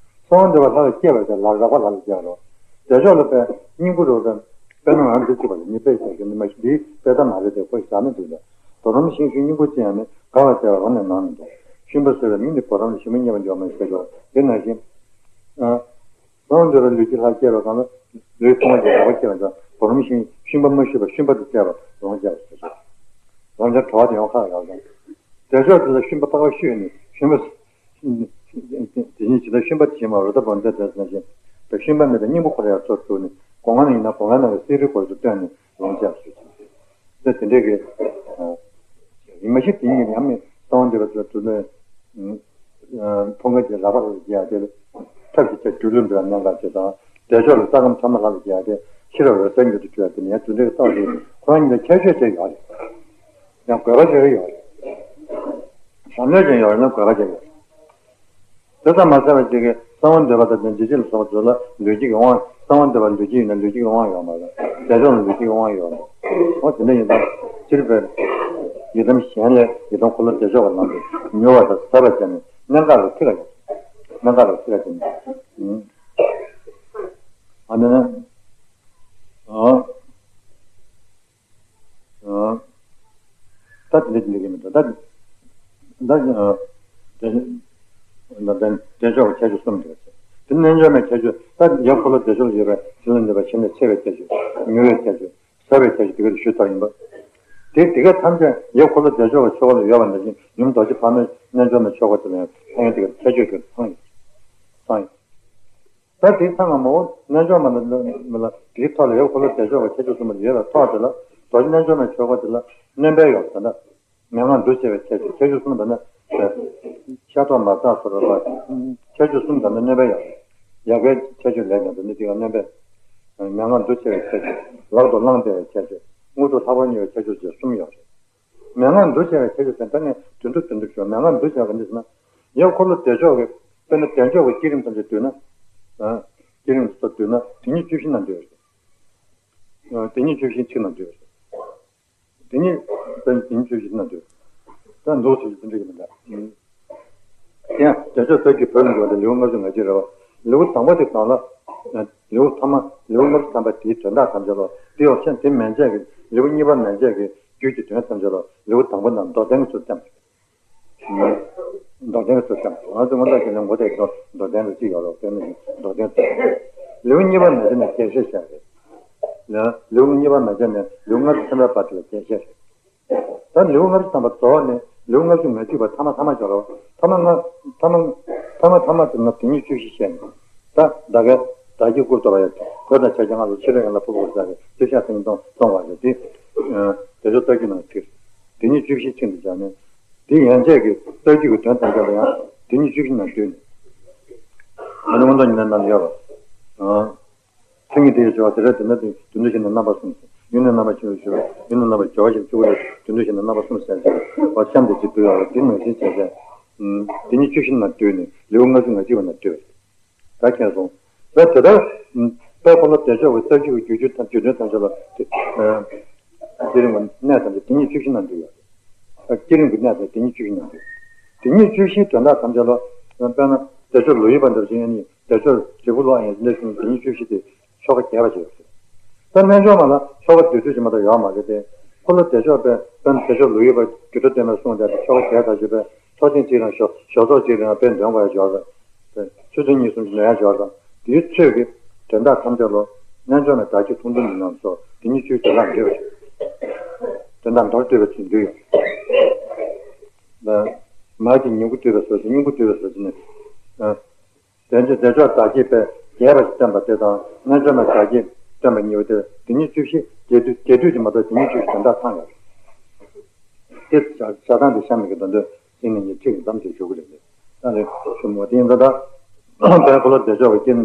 གསང་བ་འདུས་པ་ལྷ་ལ་སྐྱེ་བ་དེ་ལ་རགས་པ་ལྷ་ལ་སྐྱེ་བ་རེད། བདེ་མཆོག་ལ་དཔེ་སྙིང་པོ་རེད་དེ་དཔེར་ན་ང་རང་ཚོ་གཅིག་པ་ལ་ཉི་དཔེ་བྱ་རྒྱུ་ནི་མ་ཤི་འདིའི་དཔེ་ལྟ་མ་རེད་དེ་ཁོ་ཞག་ནི་འདུག་ལ། དོ་རུང་ཤིང་ཤིང་སྙིང་པོ་ཅན་ཡང་ནི་དགའ་བར་བྱ་བ་རང་ནས་ནང་ནས་འདུག་ཤིང་པ་ཟེར་བའི་མིང་ནི་བུ་རམ་ལ་ཞིང་པ་རྙེད་པ་འདྲ་མ་ཤེས་ཀྱང་དེ་ནང་བཞིན། གསང་བ་འདུས་པ་ལུས་ཀྱི་ལྷ་སྐྱེ་བའི་སྒང་ལ་ལུས་ཕུང་པོ་གི་རགས་པ་སྐྱེ་བ་དང་བུ་རམ་ཤིང་ཤིང་པ་མ་ཤི་བ་ཤིང་པ་དུ་སྐྱེ་བ་རང་སྐྱེ་བ་ཟེར། རང་སྐྱེ་གྲོགས་དེ་ཡང་ཁག་ཡག་ཀྱང་། བདེ་མཆོག་དེ་ལ་ཤིང་པ་ལྟ་བ་ཤི་ནས་ཤིང་པ། དེ་ཉིད་ཇི་ལྟར་ཤིང་པ་དེ་བཞིན་མ་རུ་ཏ་བོ་འདི་དེ་ནང་བཞིན་དུ་ཤིང་པ་མེད་པའི་སྙིང་པོ་ཁོ་ར་ཡང་ཚུར་བཙུགས་ནས་སྒོ་ང་ནས་ཡིན་ན་སྒོ་ང་ནང་གི་གསེར་རིའི་སྐོར་དུ་བཏོན་ནས་ལོངས་སྤྱད་པ་ཞིག་ཅིང་། དེ་དེ་འདྲའི་གི། ཡིན་མ་ཤེས་དེ་ཉིད་ཡང་མི་གསང་བ་འདུས་པ་དེ་ལ་དུ་ནས། ཕུང་ཁམས་ཀྱི་རགས་པ་ལ་སྐྱེ་ཡ་དེ་ལ་ཐབས་ཀྱི་ཆ་སྒྱུ་ལུས་འདྲ་གནད་འགག་ཅིག་དང་བདེ་མཆོག་ལ་རྩ་ཁམས་ཐ་མ་ལྷ་ལ་སྐྱེ་ཡ་དེ་ཤེས་རབ་འོད་གསལ་མྱུར་དུ་སྤྲོད་ཡ་དེ་ནི་ཡང་དེ་འདྲའི་རྟགས་ཅིག་ཁོ་རང་ཉིད་ལ་ཁྱད་ཆོས་ཅིག་ཡོད་རེད། ཡང་དགོས་པ་ཅིག་ཡོད་རེད། བྱམས་སྙོམས་ཅན་ཡོད་རེད་ན་དགོས་པ་ཅིག་ཡོད་རེད། དེ་ཙམ་མ་ཟད་པ་ཅིག་གིས་གསང་བ་འདུས་པ་དང་ལྡན་འཇིགས་བྱེད་ལ་སོགས་པ་ཚོ་ལ་ལུས་ཀྱི་དབང་གསང་བ་འདུས་པ་ལུས་ཀྱི་ཡིན་ན་ལུས་ཀྱི་དབང་ཡོད་མ་རེད། བདེ་མཆོག་ལ་ལུས་ཀྱི་དབང་ཡོད་མ་རེད། འོ་དེ་འདྲ་ཡིན་ཙང་སྤྱིར་བས་ཡི་དམ་གཞན་ལས་ཡི་དམ་འཁོར་ལོ་བདེ་མཆོག་གི་ལམ་དུ་མྱུར་བ་དང་ཟབ་པ་བྱས་ནས་གནད་འགག་ལ་ཐིག་ལ་ཡོད། གནད་འགག་ལ་ཐིག་ལ་བྱས་ནས། ཨ་ནི། ཨ། ད་དེ་འདྲ་དེ་འདྲ་གི་མི་འདུག་ད་ད་དེ་ད་བདེ་མཆོག་གི་ཁྱད་ཆོས་གསུམ་འདུག་དེ་རྣལ་འབྱོར་མའི་ཁྱད་ཆོས་ད་ཡབ་འཁོར་ལོ་བདེ་མཆོག་ལ་ཡོད་པའི་ཕྱི་ལ་འདུས་པ་ཤིན་ཏུ་ཆེ་བའི་ཁྱད་ཆོས་མྱུར་བའི་ཁྱད་ཆོས་ཟབ་པའི་ཁྱད་ཆོས་དེ་ག་དེ་ཞུས་ཚར་ཡིན་པ། དེ་དེ་ག་ཐམས་ཅད་ཡབ་འཁོར་ལོ་བདེ་མཆོག་གི་ཆོ་ག་ལ་ཡོད་པ་འདྲ་ཞིང་ཡུམ་རྡོ་རྗེ་ཕག་མོའི་རྣལ་འབྱོར་མའི་ཆོ་ག་དེ་ལ་ཡང་ཐལ་ཡོད་དེ་ག་ཁྱད་ཆོས་ཀྱི་ཚང་ཡོད་ཚང་ཡོད། ད་དེའི་ཚང་མ་མོ་རྣལ་འབྱོར་མ་ལ་མི་ལ་དེའི་ཐོག་ལ་ཡབ་འཁོར་ལོ་བདེ་མཆོག་གི་ཁྱད་ཆོས་གསུམ་པོ་ཡོད་པའི་ཐོག་དེ་ལ་རྡོ་རྗེ་རྣལ་འབྱོར་མའི་ཆོ་ག་དེ་ལ་སྣོན་པ་ཡོད་ཟེར་ན། མན་ངག་འདུ་བྱེད་པའི་ཁྱད་ཆོས་ཁྱད་ཆོས་གསུམ་པོ་ན། ཤ་ཐོག་མ་ཐག་སོ་ར་པ། ཁྱད་ཆོས་གསུམ་དང་ནི་སྣོན་པ་ཡོད། ཡག་པའི་ཁྱད་ཆོས་ལས་ཀྱང་དུ་ནི་དེ་ག་སྣོན་པས། མན་ངག་འདུ་བྱེད་པའི་ཁྱད་ཆོས། ལག་ཏུ་བླང་བདེ་བའི་ཁྱད་ཆོས། དངོས་གྲུབ་ལྷག་པར་ཉེ་བའི་ཁྱད་ཆོས་བཅས་གསུམ་ཡོད་རེད། མན་ངག་འདུ་བྱེད་པའི་ཁྱད་ཆོས་ཟེར་ད་ནི་དོན་དུ་དོན་དུ་ཞུ་མན་ངག་འདུ་བྱེད་པ་འདི་ཟེར་ན། ཡབ་འཁོར་ལོ་བདེ་མཆོག་གི་དཔེར་ན་བདེ་མཆོག་གི་བསྐྱེད་རིམ་ཐམས་ཅད་བསྡུས་ན། བསྐྱེད་རིམ་སོགས་བསྡུས་ན་དེ་ཉིད་བཅུ་བཞི་ན་འདུས་རེད། དེ་ཉིད་བཅུ་བཞི་གཅིག་ན་འདུས་རེད། དེ་ཉིད་དེ་ཉིད་བཅུ་བཞི་ན་འདུས། ད་འདུག་ཟེར་གྱི་དེ་འདྲ་གི་མི་འདྲ། ཡང་དེ་ཚོ་ཟེར་གྱི་བོད་ལ་འགྲོ་བ་དེ་ལེའུ་ལྔ་བཅུ་ང་གཅིག་རེད་བ། ལེའུ་དང་པོ་དེ་གང་ལ། ལེའུ་ཐ་མ་ལེའུ་ལྔ་བཅུ་ཐམ་པ་དེའི་དོན་དག་ཐམས་ཅད་ལ་དེ་ཡང་ཤེས་དེ་མན་ཆད་ཀྱི་ལེའུ་གཉིས་པ་མན་ཆད་ཀྱི་རྒྱུད་ཀྱི་དོན་ཐམས་ཅད་ལ་ལེའུ་དང་པོ་ན་མདོར་བསྟན་གྱི་ཚུལ་བསྟན། མདོར་བསྟན་གྱི་ཚུལ་བསྟན། ང་ཚོ་སྔོན་དག་ཀྱི་ལེའུ་མགོ་བཏགས་ཀྱི་མདོར་བསྟན་རེ་གཅིག་ཡོད་རེད་བསྟན་ནས་མདོར་བསྟན་ཚུལ། ལེའུ་གཉིས་པ་མན་ཆད་ནས་རྒྱས་བཤད་བྱས་རེད། ལེའུ་གཉིས་པ་མན་ཆད་ནས་ལེའུ་ལྔ་བཅུ་ཐམ་པའི་བར་དུ་ལ་རྒྱས་བཤད་རེད། ད་ལེའུ་ལྔ་བཅུ་ཐམ་པ་རྫོགས་ནས། ལེའུ་ལྔ་བཅུ་ང་གཅིག་པ་ཐ་མ་ཐ་མ་སྦྱོར་བ། ཐ་མ་ལྔ། ཐ་མ། ཐ་མ་ཐ་མ་ཟེར་ན་དེ་ཉིད་བཅུ་བཞི་བཤད་ནས། ད་ད་ག་བདག་གིས་བཀུར་སྟོར་བ་ཡང་གོས་དང་ཕྱག་རྒྱ་ལྔ་ལ་ཕྱི་རོལ་ཡན་ལག་ཕུར་བུ་གོས་སུ་གསོལ་ཞིང་སྟོང་སྟོང་བ་ཞེས་དེ། དེ་ཚོ་རྩ་རྒྱུད་ནང་ཚིག་དེ་ཉིད་བཅུ་བཞི་ཆིངས་སུ་སྦྱར་ནས། དེ་ཡན་ཆད་ཀྱི་རྩ་རྒྱུད་ཀྱི་དོན་ཐམས་ཅད་ལ་ཡང་དེ་ཉིད་བཅུ་བཞི་ནང་བསྡུས་ནས། ཨ་ནི་མངོན་རྟོགས་ཉི་ཟླ་རྣམ་པར་སྦྱོར་བ། མཚན་ཉིད་དེ་ཡི་སྦྱོར་བ་དེ་ལས་དེ་ནི་དེ་དུས་འདུ་བྱས་ནས་རྣམ་པ་གསུམ་ཟེར། ཡུལ་ནི་རྣམ་པར་ཕྱིན་པའི་སྦྱོར་བ། ཡུལ་ནི་རྣམ་པར་སྦྱོར་བ་ཞེས་བཅུ་པོ་ལས་དུས་འདུ་བྱས་ནས་རྣམ་པ་གསུམ་ཟེར་ཞིང་བ་གཤམ་དུ་ཅིག་འདུས་པ་དེ་ནང་བཞིན་བྱས་ཏེ། དེ་ཉིད་བཅུ་བཞི་ནང་བསྡུས་ནས་ལེའུ་ལྔ་བཅུ་ང་གཅིག་པ་ནང་བསྡུས་པ་ད་མཁྱེན་སོང་། ད་དེ་ལྟར་དཔལ་འཁོར་ལོ་བདེ་མཆོག་གི་རྩ་རྒྱུད་ཀྱི་རྒྱུད་རྒྱུད་ཐམས་རྒྱུད་དོན་ཐམས་ཅད་ལ་དེ། བསྐྱེད་རིམ་གྱི་གནད་ཐམས་ཅད་དེ་ཉིད་བཅུ་བཞི་ནང་འདུས་ཡོད། བསྐྱེད་རིམ་གྱི་གནད་ཐམས་ཅད་དེ་ཉིད་བཅུ་བཞི་ནང་འདུས། དེ་ཉིད་བཅུ་བཞིའི་དོན་དག་ཐམས་ཅད་ལ། དཔེར་ན་བདེ་མཆོག་ལོག་གཡེམ་པ་འདྲ་བ་ཞིག་ཡིན་ན་བདེ་མཆོག་འབྲས་བུ་ལོག་ཡིན་ཟེར་ན་དེ་ཉིད་བཅུ་བཞི་དེ་ཆོ་ག་རྒྱས་པ་ཞིག་ཡོད། ད་རྣལ་འབྱོར་མ་ལ་ཆོ་ག་བསྡུས་བསྡུས་ཀྱི་མ་གཏོགས་ཡོད་མ་རེད་དེ། འཁོར་ལོ་བདེ་མཆོག་པས་དཔེར་ན་བདེ་མཆོག་ལོག་གཡེམ་པ་རྒྱུད་གྲྭ་སྟོད་སྨད་གསུངས་བསྡད་པའི་ཆོ་ག་རྒྱས་དག་ཅིག་པས། ཚོགས་ཆེན་གཅིག་རང་ཞོ་ཞོ་ཚོགས་གཅིག་རང་དཔེ་འདོན་དགོས་ཡ་འབྱོར་བས། ཆུ་ཚོད་གཉིས་གསུམ་ཞིག་ནོན་ཡ་འབྱོར་དང་། དེའི་ཚོད་ཀྱི་དོན་དག་ཐམས་ཅད་ལོ། རྣལ་འབྱོར་མའི་བདག་བསྐྱེད་ཐུགས་འདུན་གྱི་རྣམས་སོ། དེ་ཉིད་བཅུའི་དོན་དག་འདུས་པ་ཞིག་དོན་དག་མདོར་བསྡུས་པ་ཞིག་འདུས་ཡོད། མར་གྱི་ཉིང་ཁུ་བསྡུས་པའི་སོ་ཞེས་སྙིང་པོ་བསྡུས་པའི་སོ་ཞེས་ནི། དོན་གྱི་བདེ་མཆོག་བདག་བསྐྱེད་པས་རྒྱས་པ་ཞིག་སྟོན་པ་དེ་དང་རྣལ་འབྱོར་མའི་བདག་བསྐྱེད་སྟོན་པ་གཉིས་པོ་དེ་དེ་ཉིད་བཅུ་བཞི་རྒྱས་བསྡུས་རྒྱས་བསྡུས་ཀྱི་མ་གཏོགས་དེ་ཉིད་བཅུ་བཞི་དོན་དག་ཚང་ཡོད། དེ་བྱ་བྱ་སྟངས་དེ་ཤ་མེད་ཀྱི་མདོ་འདོད་ཅིང་ནི་ཉིད་ཁྲིད་ཀྱི་འདམ་དུ་ཞུགས་ཀྱི་རེད། ད་ནི་ཞུ་མོ་དེ་ཡིན་ད་ད། དཔལ་འཁོར་ལོ་བདེ་མཆོག་གི་རྐྱེན།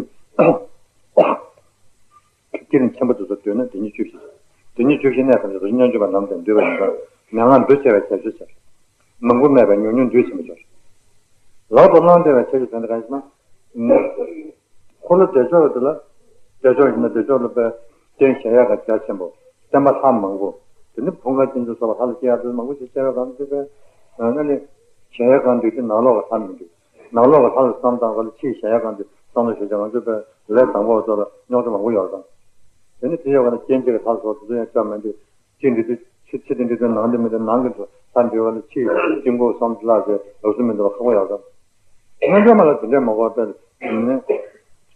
རྐྱེན་ཆེན་པོ་དེ་ཚོ་འདོད་ན་དེ་ཉིད་བཅུ་བཞི། དེ་ཉིད་བཅུ་བཞི་གནས་ཐམས་ཅད་དུ་རྣལ་འབྱོར་པ་ནམ་དུ་འདུས་པ་ཡིན་ཙང་མན་ངག་འདུ་བྱེད་པའི་ཁྱད་ཆོས་ཆེ། མང་པོ་མེད་པས་ཉུང་ཉུང་འདུས་ཆེན་པོ་ཆེ། ལག་ཏུ་བླང་བདེ་བའི་ཁྱད་ཆོས་དོན་དེ་གང་ཡིན་ཟེར་ན། འཁོར་ལོ་བདེ་མཆོག་དེ་ལ། བདེ་མཆོག་ཡིན་ན་བདེ་མཆོག་ལ་དཔེ་རྟེན་གཞལ་ཡས་ཁང་རྒྱ་ཆེན་པོ། བསྟན་པ་ལྷ་མང་པོ། དེ་ནི་ཕུང་ཁ་ཅན་དུ་སོགས་པ་ལྷ་ལ་སྐྱེ་ཡག་དེ་མང་པོ་ཞིག་སྐྱེ་བའི་གང་དུ་པས། ཨ་ནི། གཞལ་ཡས་ཁང་འདུས་ཏེ་ནང་ལོགས་ཀྱི་ལྷ་མི་འདུས། ནང་ལོགས་ཀྱི་ལྷ་ལ་བསམ་བཏང་ག་ལ་ཕྱིའི་གཞལ་ཡས་ཁང་དུ་བསམ་བློ་ཞིག་བྱ་ང་ཚོས་པས་ལས་དང་པོ་བ་ཚོ་ལ་རྙོག་དྲ་མང་པོ་ཡོད་དང་། དེ་ནི་དེ་ཡོད་པ་ན་རྐྱེན་གཅིག་གི་ལྷ་ཚོ་དེ་ཚོ་ཡང་སྐྱབས་མི་འདུས། ཕྱི་འདི་དུས་ཕྱི་ཕྱི་དེ་འདི་དུས་ནང་དེ་མི་འདུས་ནང་གི་ཚོ་ལྷ་འདུས་པ་ལ་ཕྱིའི་དཀྱིལ་འཁོར་བསམ་བློ་ལ་ཞེས་ལོགས་སུ་མི་འདུས་པ་ཁག་པོ་ཡོད་དང་། རྣལ་འབྱོར་མ་ལ་དེ་འདྲས་མ་དགོས་པས་ནི།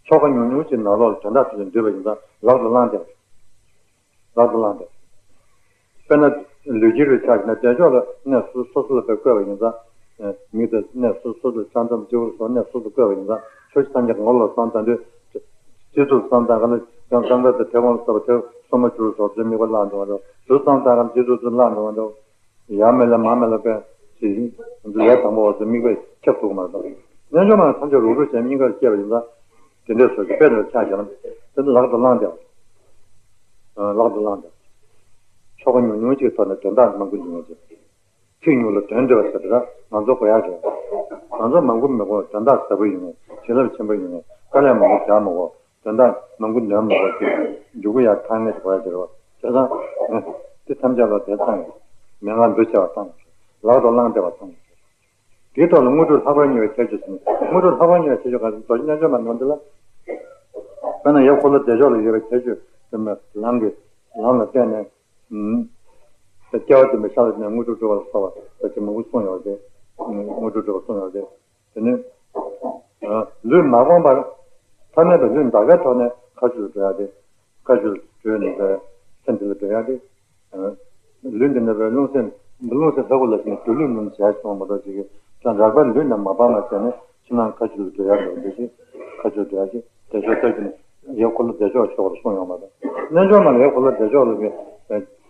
ཆོ་ག་ཉུང་ཉུང་ཅིག་ནང་ལོགས་ལ་དོན་དག་ཐོག་ཏུ་འདུས་པ་ཡིན་ཙང་ལག་ཏུ་བླང་སྟེ། ལག་ཏུ་བླང་སྟེ། དཔེར་ན། ལུས་དཀྱིལ་རུ་ཆགས་ན་བདེ་མཆོག་ལ་གནས་སོ་སོ་སོ་ལ་དཔེ་བཀོད་པ་ཡིན་ཙང་། མིག་དང་གནས་སོ་སོ་ལ་ཆང་ཙམ་སྤྱི་བོར་སོགས་གནས་སོ་སོ་བཀོད་པ་ཡིན་ཙང་ཕྱོགས་བཞི་ཐམས་ཅད་ངོ་ལ་བསམ་དང་དུས། སྤྱི་གཙུག་བསམ་དང་ག་ལ་ཡང་རྐང་པ་དང་ཐལ་མོ་ལ་སོགས་པ་ཐལ་སོ་མ་བཅུ་སོགས་ཚོའི་དམིགས་པ་བླངས་འགྲོ་བ་འདྲ། གཟུགས་བསམ་དང་ག་ལ་སྤྱི་གཙུག་ཚོའི་བླངས་འགྲོ་བ་འདྲ། ཡང་མེད་ལ་མ་མེད་ལ་པས་ཅི་ཡིན། ལས་དང་པོ་བ་ཚོའི་དམིགས་པས་ཁྱབ་ཐུབ་ཀྱི་མ་རེད། རྣལ་འབྱོར་མ་ཐམས་ཅད་རུག་རུག་བྱས་སྙིང་གར་སྐྱེས་པ་ཡིན་ཙང་། དེ་འདྲའི་སོགས་ཀྱི་དཔེ་འདིར་ཆ་བཞག་ན། དེ་ནི་ལག་ཏུ་བླངས་ཏེ། ལག་ཏུ་བླངས་ཏེ། ཆོ་ག་ཉུང་ཉུང་ཅིག་ཐོག་ནས་དོན་དག་མང་པོ་འབྱུང་བ་ཅིག་ཚིག་ཉུང་ལ་དོན་འདུས་པ་ཟེར་བ་ང་ཚོ་གོ་ཡག་རེད། ང་ཚོ་མང་པོ་མི་གོ། དོན་དག་ཟབ་པོ་ཡོང་ངེས། བྱིན་རླབས་ཆེན་པོ་ཡོང་ངེས། དཀའ་ལས་མང་པོ་རྒྱག་མི་དགོས། དོན་དག་མང་པོ་འདོན་མི་དགོས་ཀྱི་འཇུག་གི་ཡག་ཐང་ངེས་ཀྱི་གོ་ཡག་རེད་བ། བྱས་ཙང་། དེ་ཐམས་ཅད་ལ་དེ་ཚང་ངེས། མན་ངག་འདུ་བྱེད་པ་ཚང་ངེས། ལག་ཏུ་བླངས་ཏེ་བ་ཚང་ངེས། དེའི་ཐོག་ལ་དངོས་གྲུབ་ལྷག་པར་མྱུར་བའི་ཁྱད་ཆོས་ཟེར་ནས། དངོས་གྲུབ་ལྷག་པར་མྱུར་བའི་ཁྱད་ཆོས་གང་ཟེར་རྡོ་རྗེ་རྣལ་འབྱོར་མ་ནོར་འདི་ལ། དཔེར་ན་ཡབ་འཁོར་ལོ་བདེ་མཆོག་ལ་ཡོད་པའི་ཁྱད་ཆོས་དེ་མོ་ལམ་གྱི་ལམ་ལ་བརྟེན་ནས། སྐྱེ་བ་དུ་མའི་ཤ་ལ་ནས་དངོས་གྲུབ་སྒྲུབ་པ་ལ་སོགས་པ་ད་ཅི་མང་པོ་གསུངས་ཡོད་དེ། དངོས་གྲུབ་སྒྲུབ་པ་གསུངས་ཡོད་དེ། དེ་ནི། ལུས་མ་སྤངས་པར། ཐ་མལ་པའི་ལུས་འདའ་ཁའི་ཐོག་ནས་མཁའ་སྤྱོད་ལ་འགྲོ་ཡ་དེ། མཁའ་སྤྱོད་ལ་འགྲོ་ནས་པའི་སེམས་དེ་ལ་འགྲོ་ཡ་དེ། ལུས་འདི་ནས་པའི་རླུང་སེམས་རླུང་སེམས་ལྷ་སྐུ་ལ་ཞིག་ནས་སྒྱུ་ལུས་རྣམས་བྱས་སོང་མ་གཏོགས་ཅིག་གིས་ཀྱང་རགས་པའི་ལུས་རྣམས་མ་སྤངས་པར་བྱས་ནས་ཕྱི་ནང་མཁའ་སྤྱོད་ལ་འགྲོ་ཡ་འགྲོ་འདི་ཞིག་མཁའ་སྤྱོད་འགྲོ་ཡ་ཞིག་བདེ་མཆོག་ལྟ་རྒྱུ་ནི། ཡབ་འཁོར་ལོ་བདེ་མཆོག་ཕྱོགས་ལ་གསུངས་ཡོད་མ་རེད། རྣལ་འབྱོར་མ་ལ་ཡབ་འཁོར་ལོ་བདེ་མཆོག་ལ་གི་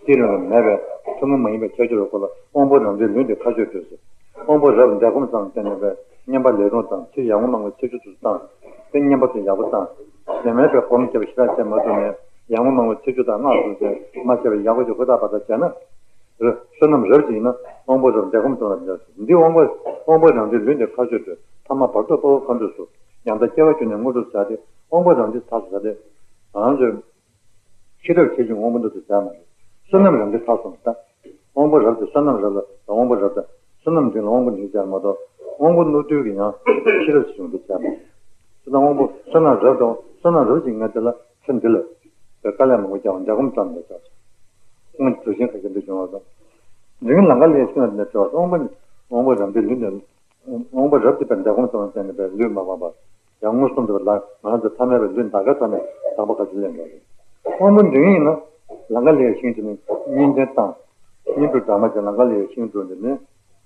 སྟེང་རིང་ལ་མེད་པའི་ཐུན་མོང་མ་ཡིན་པའི་ཁྱད་ཆོས་ཡོད་ཁོ་ལ་དབང་པོ་རང་འདུས་ལུས་འདི་ཁ་ཆོས་འདོད་ཟེར། དབང་པོ་རབ་འདས་གོམས་ཙམ་བསྟན་ནས་པའི་བསྙེན་པ་ལས་རུང་དང་ཚིག་ཡར་ངོ་མང་པོའི་ཚིག་བཅུ་དུ་བཏང་། དེ་བསྙེན་པ་དེ་ཡག་པོ་བཏང་། ལས་མེད་པའི་སྒོམ་བརྒྱབ་ཞི་རགས་བྱས་མ་ཐུབ་ནས་ཡར་ངོ་མང་པོའི་ཚིག་བཅུ་དང་སྔགས་སུ་བྱས་མ་བྱས་པའི་ཡག་པོ་ཞིག་ཧུར་ཐག་པ་ཐག་བྱས་ན། རེད། བསོད་ནམས་རབ་ཅིག་ཡིན་ན་དབང་པོ་རབ་འདས་གོམས་ཙམ་ལ་འདོད་ཟེར། འདི་དབང་པོ་དབང་པོ་རང་འདུས་ལུས་འདི་ཁ་ཆོས་འདོད་ཐ་མ་བར་དོ་དཔའ་བོ་མཁའ་འགྲོའི་གཟུགས། ཡང་དག་སྐྱེ་བ་བཅུ་ནས་དངོས་གྲུབ་བྱ་སྟེ་དབང་པོ་རང་འདུས་ཐག་ཆོད་ད་དེ། ང་ཚོས་ཤེས་རབ་ཆེ་ཆུང་དབང་པོ་འདུས་སུ་བྱ་མ་རེད། བསོད་ནམས་རང་འདུས་ཐག་སོང་ད། དབང་པོ་རབ་དེ་བསོད་ནམས་རབ་ལ་དབང་པོ་རབ་དང་བསོད་ནམས་འདུས་ལ་དབང་པོ་འདུས་བྱ་མ་གཏོགས་དབང་པོ་རྣོ་རྟུལ་གྱི་ཡང་ཤེས་རབ་ཆེ་ཆུང་འདུས་བྱ་མ་རེད། དེ་དང་དབང་པོ་བསོད་ནམས་རབ་དང་བསོད་ནམས་རབ་ཅིག་ངས་དེ་ལ་ཚེ་འདི་ལ་དཀའ་ལས་མང་པོ་བརྒྱབ་པ་འདས་གོམས་ཙམ་ལ་བྱ། དབང་གྲུབ་ཆེན་ཁ་ཤས་འདུས་བྱུང་བ་དང་། འདི་ནི་ལམ་ཁ་ལས་ཤིང་ལ་འདི་ནས་བྲལ་བ་དབང་པོ་ནི་དབང་པོ་རབ་འདུས་ལུས་འདི། དབང་པོ་རབ་ཏུ་བར་འདས་གོམས་ཙམ་བསྟན་ནས་པའི་ལུས་མ་སྤངས་པར་ཡང་མངོན་སུམ་དུ་ལ་ང་ཚོ་ཐ་མལ་པའི་ལུས་འདའ་ཁའི་ཐོག་ནས་དམ་པ་ཁ་ཆོས་ལེན་དགོས་རེད། དབང་པོ་འདུས་ཡིན་ན་ལམ་ཁ་ལས་ཤིང་དེ་ནི་གཉིས་ལྡན་བཏང་། གཉིས་འགྲོ་འདྲ་མ་ཅན་ལམ་ཁ་ལས་ཤིང་འགྲོ་འདི་ནི།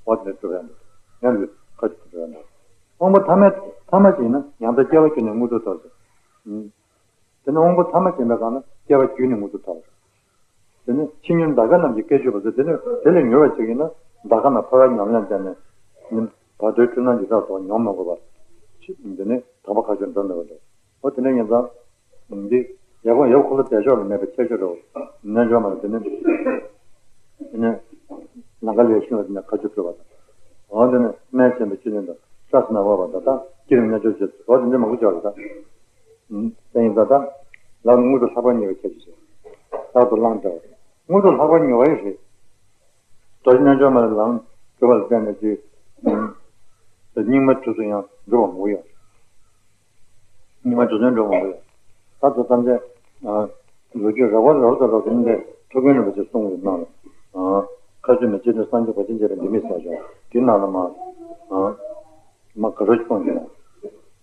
འོ་དེ་འདྲ་གྲུབ་ཡ་འདུག་ཡང་ལུས་ཁ་ཅིག་གྲུབ་ཡ་འདུག་དབང་པོ་ཐ་མ་ཐ་མ་ཞིག་ཡིན་ན་ཡང་དག་སྐྱེ་བ་བརྒྱུད་ནས་དངོས་གྲུབ་ཐོབ་ཟེར། དེ་ནི་དབང་པོ་ཐ་མ་ཞིག་ཡིན་པའི་སྒང་ལ་སྐྱེ་བ་བརྒྱུད་ནས་དངོས་གྲུབ་ཐོབ་ཟེར། དེ་ནི་ཕྱི་ཉོན་འདའ་ཀ་རྣམས་ཀྱི་སྐད་ཆོད་པ་ཟེར། དེ་ནི་དེ་ལས་མྱུར་བ་ཞིག་ཡིན་ན་འདའ་ཀ་རྣམས་འཕོ་བའི་ཉམས་ལེན་བསྟེན་ནས་ནི་བར་དོའི་འཁྲུལ་སྣང་འཇིགས་སྐྲག་སོགས་མྱོང་མ་དགོས་པར་ཕྱི་དེ་ནི་དང་པོ་ཁ་ཆོད་འགྲོ་མེད་པ་རེད། འོ་དེ་འདྲ་ཡིན་ཙང་། འདི་ཡག་པོ་ཡག་པོ་ཁོ་ལ་བདེ་མཆོག་ལ་མེད་པའི་ཁྱད་ཆོས་རེད། རྣལ་འབྱོར་མ་ལ་དེ་ནི། དེ་ནི། ལམ་ཁ་ལས་ཤིང་ལ་དེ་ནི་ཁ་ཆུ་བྲོ་བ་དང་། འོ་དེ་ནི་སྨན་ཆེན་པོའི་བཅུད་ལེན་དང་སྲ་སི་ན་བ་བ་དང་དང་སྐྱིད་རིམ་རྣལ་འབྱོར་བཅས་སུ་འོ་དེ་འདྲ་མང་པོ་ཅིག་ཡོད་རེད་ད། དེ་ཡིན་ཙང་ད། ལམ་དངོས་གྲུབ་ལྷག་པར་ཉེ་བའི་ཁྱད་ཆོས་ཤིག་ལྷག་ཏུ་བླང་བྱ་བ་དེ་དངོས་གྲུབ་ལྷག་པར་ཉེ་བ་ཡི་རེད། རྡོ་རྗེ་རྣལ་འབྱོར་མ་ལ་ལམ་གྲུབ་པ་ལ་བརྟེན་ནས་ཀྱི། སྙིགས་མའི་དུས་སུ་ཡང་འགྲུབ་པ་མང་པོ་ཡོད། ཉི་མ་དུས་ཚོད་འགྲོ་མང་པོ་ཡོད། ད་ཚོ་ཐམས་ཅད། ལོ་རྒྱུས་རེ་བ་རེ་བ་ཙམ་རོགས་ཟིན་ཏེ་ཐུགས་ཀུན་རིན་པོ་ཆེ་གསུང་བའི་ནང་ལ། ཁ་ཆུ་མི་བྱེད་དུ་སངས་རྒྱས་གོ་ཆེན་བྱེད་པའི་འདི་མི་ཟེར་ཞོག་དེ་ནང་ལ་མ། མ་ག་རོ་གསུང་གི་ན།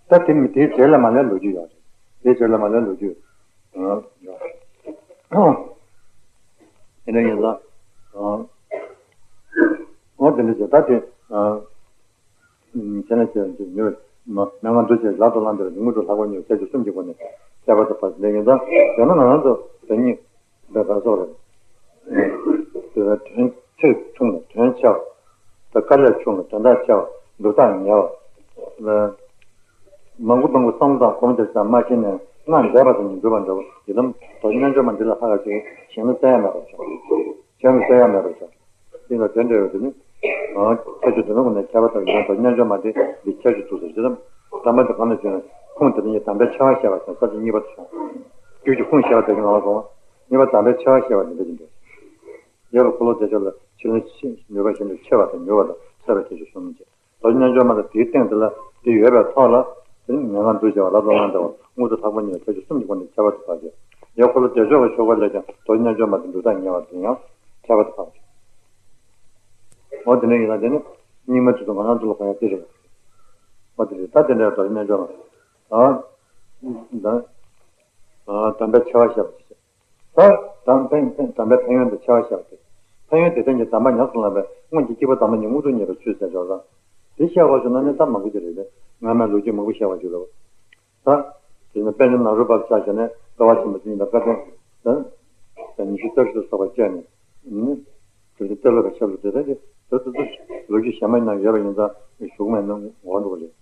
ད་དེ་མི་དེའི་རྗེས་ལ་མ་ལས་ལོ་རྒྱུས་ཡོད་རེད། དེའི་རྗེས་ལ་མ་ལས་ལོ་རྒྱུས། ཡོད། དེ་འདྲ་ཡིན་ཙང་། འོ་དེ་འདྲ་བྱས་ད་དེ། བྱས་ན་ཁྱེད་ཀྱིས་ཉོས་མ་མན་ངག་འདུ་བྱེད་ལག་ཏུ་བླངས་ཏེ་དངོས་གྲུབ་ལྷག་པར་ཉེ་བའི་ཁྱད་ཆོས་གསུམ་གྱི་སྒོ་ནས་ཁྱད་པར་དུ་འཕགས་ལས་ཡིན་ཙང་དེ་ན་ང་རང་ཚོ་དེ་ཉིད་འདི་ག་སོགས་རེད། དེ་ལ་དོན་ཚིག་ཐུང་ལ་དོན་ཆེ་བ། དཀའ་ལས་ཆུང་ལ་དོན་དག་ཆེ་བ། སྒྲུབ་རྟགས་ཉེ་བ། མང་པོ་མང་པོ་བསམ་བློ་དང་སྒོམ་དེ་ཙམ་མ་ཤེས་ནས་སྔར་འདས་པ་དང་ཉིད་འགྲུབ་པར་འདྲ་བ་ཡི་དམ་རྡོ་རྗེ་རྣལ་འབྱོར་མ་འདི་ལ་ལྷག་ག་ཅིག་གཞན་ལ་བཙལ་ཡ་མེད་པར་བྱ། གཞན་ལ་བཙལ་ཡ་མེད་པར་བྱ། འདི་ལ་དོན་འབྲེལ་བའི་དེ་ནི། ཁྱད་ཆོས་དེ་ནི་ངོ་ནས་ཁྱད་པར་དང་ཡང་དག་རྣལ་འབྱོར་མ་དེ་འདི་ཁྱད་ཆོས་ཐུགས་སུ་ཇི་ལྟར་དམ་པ་དེ་གང་ལ་བྱོན་ནས་ཁུངས་དེ་ཉིད་དམ་པའི་ཆེ་བ་བཤད་པ་དང་ས་བཅད་གཉིས་པ་དུ་སོང་། རྒྱུད་ཀྱི་ཁུངས་བཤད་པ་དེ་ཉིད་ལ་སོང་བ། གཉིས་པ་དམ་པའི་ཆེ་བ་བཤད་པ་དེ་འདྲ་ཅིག་འདུག་ཡོད་པའི་འཁོར་ལོ་བདེ་མཆོག་ལ་ཕྱི་ནས་ནུས་པ་གཞན་དུ་ཆེ་བ་དང་མྱུར་བ་དང་ཚད་པའི་ཁྱད་ཆོས་གསུམ་བཅས། རྡོ་རྗེ་རྣལ་འབྱོར་མ་ལ་དེའི་སྟེང་དེ་ལ་དེ་ཡོད་པའི་ཐོག་ལ་དེ་ནི་མན་ངག་འདུ་བྱེད་པ་ལ་ལོ་ལངས་འདྲ་བ་དངོས་གྲུབ་ལྷག་པར་ཉེ་བའི་ཁྱད་ཆོས་གསུམ་གྱི་སྒོ་ནས་ཁྱད་པར་དུ་འཕགས་ཏེ། ཡང་འཁོར་ལོ་བདེ་མཆོག་གི་ཕྱོགས་ཀ་ལས་ཀྱང་རྡོ་རྗེ་རྣལ་འབྱོར་མ་དེ་འདུ་རྟགས་ཉེ་བ་དེ་ཡང་ཁྱད་པར་དུ་འཕགས་ཏེ། འོ་དེ་འདྲ་ཡིན་ན་དེ་ནི་སྙིགས་མའི་དུས་སུ་ང་རང་ཚོ་ལ་གོ་ཡ་དེ་རེད། འོ་དེ་རེད་ད་དེ་འདྲའི་རྡོ་རྗེ་རྣལ་འབྱོར་མ། ཨ། ད། ཨ་དམ་པའི་ཆེ་བ་བཤད་པ་ཞིག་ད་དམ་ཕན་ཕན་དམ་པའི་ཕན་ཡོན་དུ་ཆེ་བ་བཤད་པ་སྟེ། ཕན་ཡོན་དེ་ལྡན་གྱི་དམ་པ་ཉམས་སུ་བླངས་པས་སྔོན་གྱི་སྐྱེས་བུ་དམ་པ་ཉིད་དངོས་གྲུབ་བརྙེས་པའི་ཚུལ་ཟེར་ཆོག་ཙང་། དེ་བཤད་དགོས་བྱུང་ན་ནི་ད་མང་པོ་ཅིག་རེད་དེ། སྔ་མའི་ལོ་རྒྱུས་མང་པོ་བཤད་པ་ཅིག་རེད། ད། དེ་ནི་དཔལ་ལྡན་ནཱ་རོ་པ་ལ་ཆ་བཞག་ནས་བསྐལ་པ་ཆེན་པོ་དེ་ཉིད་ལ་བཀའ་དྲིན། ད་ཉི་ཤུ་རྩ་བཞི་ལ་སོགས་པ་བཅད་ནས། ནི། དེ་ཚོ་གཏེར་ལ་ག་ཆབ་ལ་དེ་ལྟར་གྱི་དེ་ཚོ་ཚོ་ལོ་རྒྱུས་གཞན་མ་ཡིན་ན་ཡོད་པ་ཡིན་ཙང་ཞུགས་མེད་ན་འོང་འགྲོ་གི་རེད།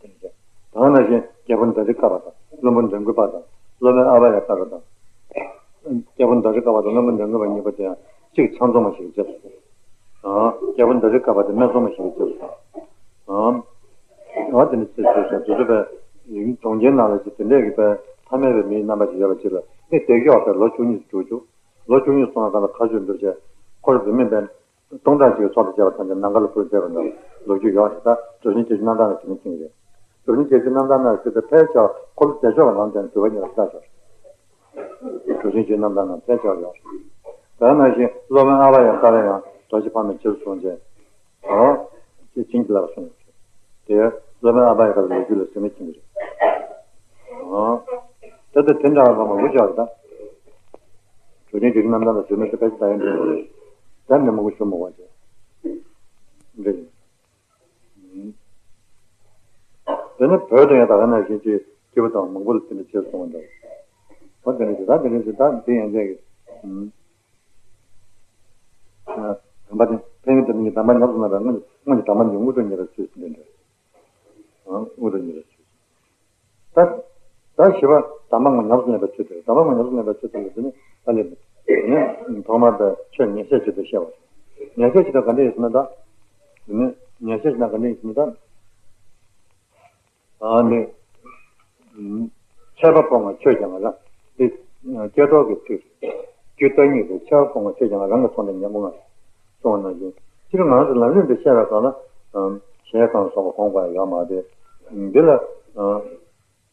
དེ་ནི་ད་ག་ནང་བཞིན་རྒྱལ་པོ་ཟླ་རི་དཀར་པ་དང་བློན་པོ་འདན་སྐུ་པ་དང་སློབ་དཔོན་ཨ་བ་ཡ་ཀ་ར་དང་། རྒྱལ་པོ་ཟླ་རི་དཀར་པ་དང་བློན་པོ་འདན་སྐུ་པ་གཉིས་པོ་དེ་ཡང་གཅིག་ཚང་འཛོམས་མ་ཞིག་གི་རྗེས་སུ། རྒྱལ་པོ་ཟླ་རི་དཀར་པ་དེ་སྨད་འཚོང་མ་ཞིག་གི་རྗེས་སུ། འོ་དེ་ནི་ཚེ་ཚེ་ཚེ་དུས་ཚོད་པའི་གྲོང་ཁྱེར་ནང་ལ་ཅིག་དེ་འདྲས་ཀྱི་པའི་ཐ་མལ་པའི་མིའི་རྣམ་པ་ཞིག་ཡོད་པ་ཅིག་ལ་ནི་བདེ་མཆོག་པའི་ལོ་བཅུ་གཉིས་སུ་འགྲོ་བཅུག་ལོ་བཅུ་གཉིས་སོང་བ་གང་ལ་ཁ་ཆུ་འདུར་བྱས་འཁོར་འཛིན་མེད་པའི་སྟོང་ཕྲག་གཅིག་གི་ཚོགས་དང་བཅས་པ་ཐམས་ཅད་ནམ་མཁའ་ལ་འཕུར་བསྡད་པ་འདྲ་ལོ་རྒྱུས་ཡོད་རེད་ད། གྲུབ་ཆེན་བརྒྱད་ཅུ་རྣམ་ཐར་ནང་དེ་ནི་གསུངས་རེད། གྲུབ་ཆེན་བརྒྱད་ཅུ་རྣམ་ཐར་ནང་ཟེར་ཏེ་ཕལ་ཆེར་འཁོར་ལོ་བདེ་མཆོག་གི་ལམ་དེ་ནི་སྒྲུབ་པ་ཉིད་ལ་ལྟ་ཞོར། གྲུབ་ཆེན་བརྒྱད་ཅུ་རྣམ་ཐར་ནང་ཕལ་ཆེར་ཡོད་རེད། དེ་ནང་བཞིན་སློབ་དཔོན་ཨ་བ་ཡ་ཀ་ར་ཡང་རྡོ་རྗེ་ཕག་མོའི་ཕྱིར་སོང་རྗེས། ཨོ། ཅེས་བྱིན་གྱིས་བརླབས་གསུངས་ཡོད། དེ་སློབ་དཔོན་ཨ་བ་ཡ་ཀ་ར་ལོ་རྒྱུས་ལ་ཟིན་ན་མཁྱེན་གྱི་རེད། ཨོ། ད་ལྟ་དེ་འདྲ་བ་མང་པོ་ཞིག་ཡོད་རེད་ད། གྲུབ་ཆེན་བརྒྱད་ཅུ་རྣམ་ཐར་ལ་ཟིན་ན་དེ་ཕལ་ཆེར་ད་ཡོད་འགྲོ་གི་རེད། ད་མི་མང་པོ་ཞུ་མི་དགོས་ཅེས། འདྲ་ཡིན། དེ་ནི་བོད་དུ་ཡང་ད་ག་ནང་བཞིན་གྱི་སྐྱེས་བུ་དང་མང་པོ་ལ་དེ་འདྲ་བྱས་སོང་བ་འདྲ། ཨོ་དེ་འདྲ་ཞིག་ད་དེ་འདྲ་ཞིག་ད་འདི་ཡན་ཆད་ཀྱི། དམ་པ་དེ་ཕན་ཡོན་དེ་ནི་དམ་པ་ཉམས་སུ་བླངས་པའི་སྔོན་གྱི་སྔོན་གྱི་དམ་པ་ཉིད་དངོས་གྲུབ་བརྙེས་པའི་ཚུལ་ཟེར་འདི་འདྲ། དངོས་གྲུབ་བརྙེས་པའི་ཚུལ། ད་ད་བཞི་པ་དམ་པ་ངོ་ཉམས་སུ་ལེན་པའི་ཚུལ་དེ་དམ་པ་ངོ་ཉམས་སུ་ལེན་པའི་ཚུལ་དེ་ལ་དེ་ནི་ཨ་ལས་མེད། དེ་ནི་ཐོག་མར་པའི་ཆོས་ཉན་བཤད་བྱེད་དུ་བཤད་པ། ཉན་བཤད་བྱེད་དུ་ག་འདྲ་ཡིན་ཟེར་ན་ད། དེ་ནི་ཉན་བཤད་བྱེད་ན་ག་འདྲ་ཡིན་ཟེར་ན་ད། ཨ་ནི། ཆད་པ་སྤོང་བ་ཆོས་ཀྱང་རང་། དེ་སྐྱེ་ཐོག་གི་ཚིག་རྒྱུ་རྟག་གཉིས་ཏེ་ཆད་པ་སྤོང་བ་ཆོས་ཀྱང་རང་གི་ཐོག་ནས་ཉན་པོ་ང་གསུངས་པ་ནང་བཞིན་སྤྱིར་ང་ཚོ་ལམ་རིམ་དེ་བཤད་པའི་སྐབས་ལ། གཞལ་ཡས་ཁང་སོགས་པ་གོང་བཀའ་ཡོད་མ་རེད། འདི་ལ།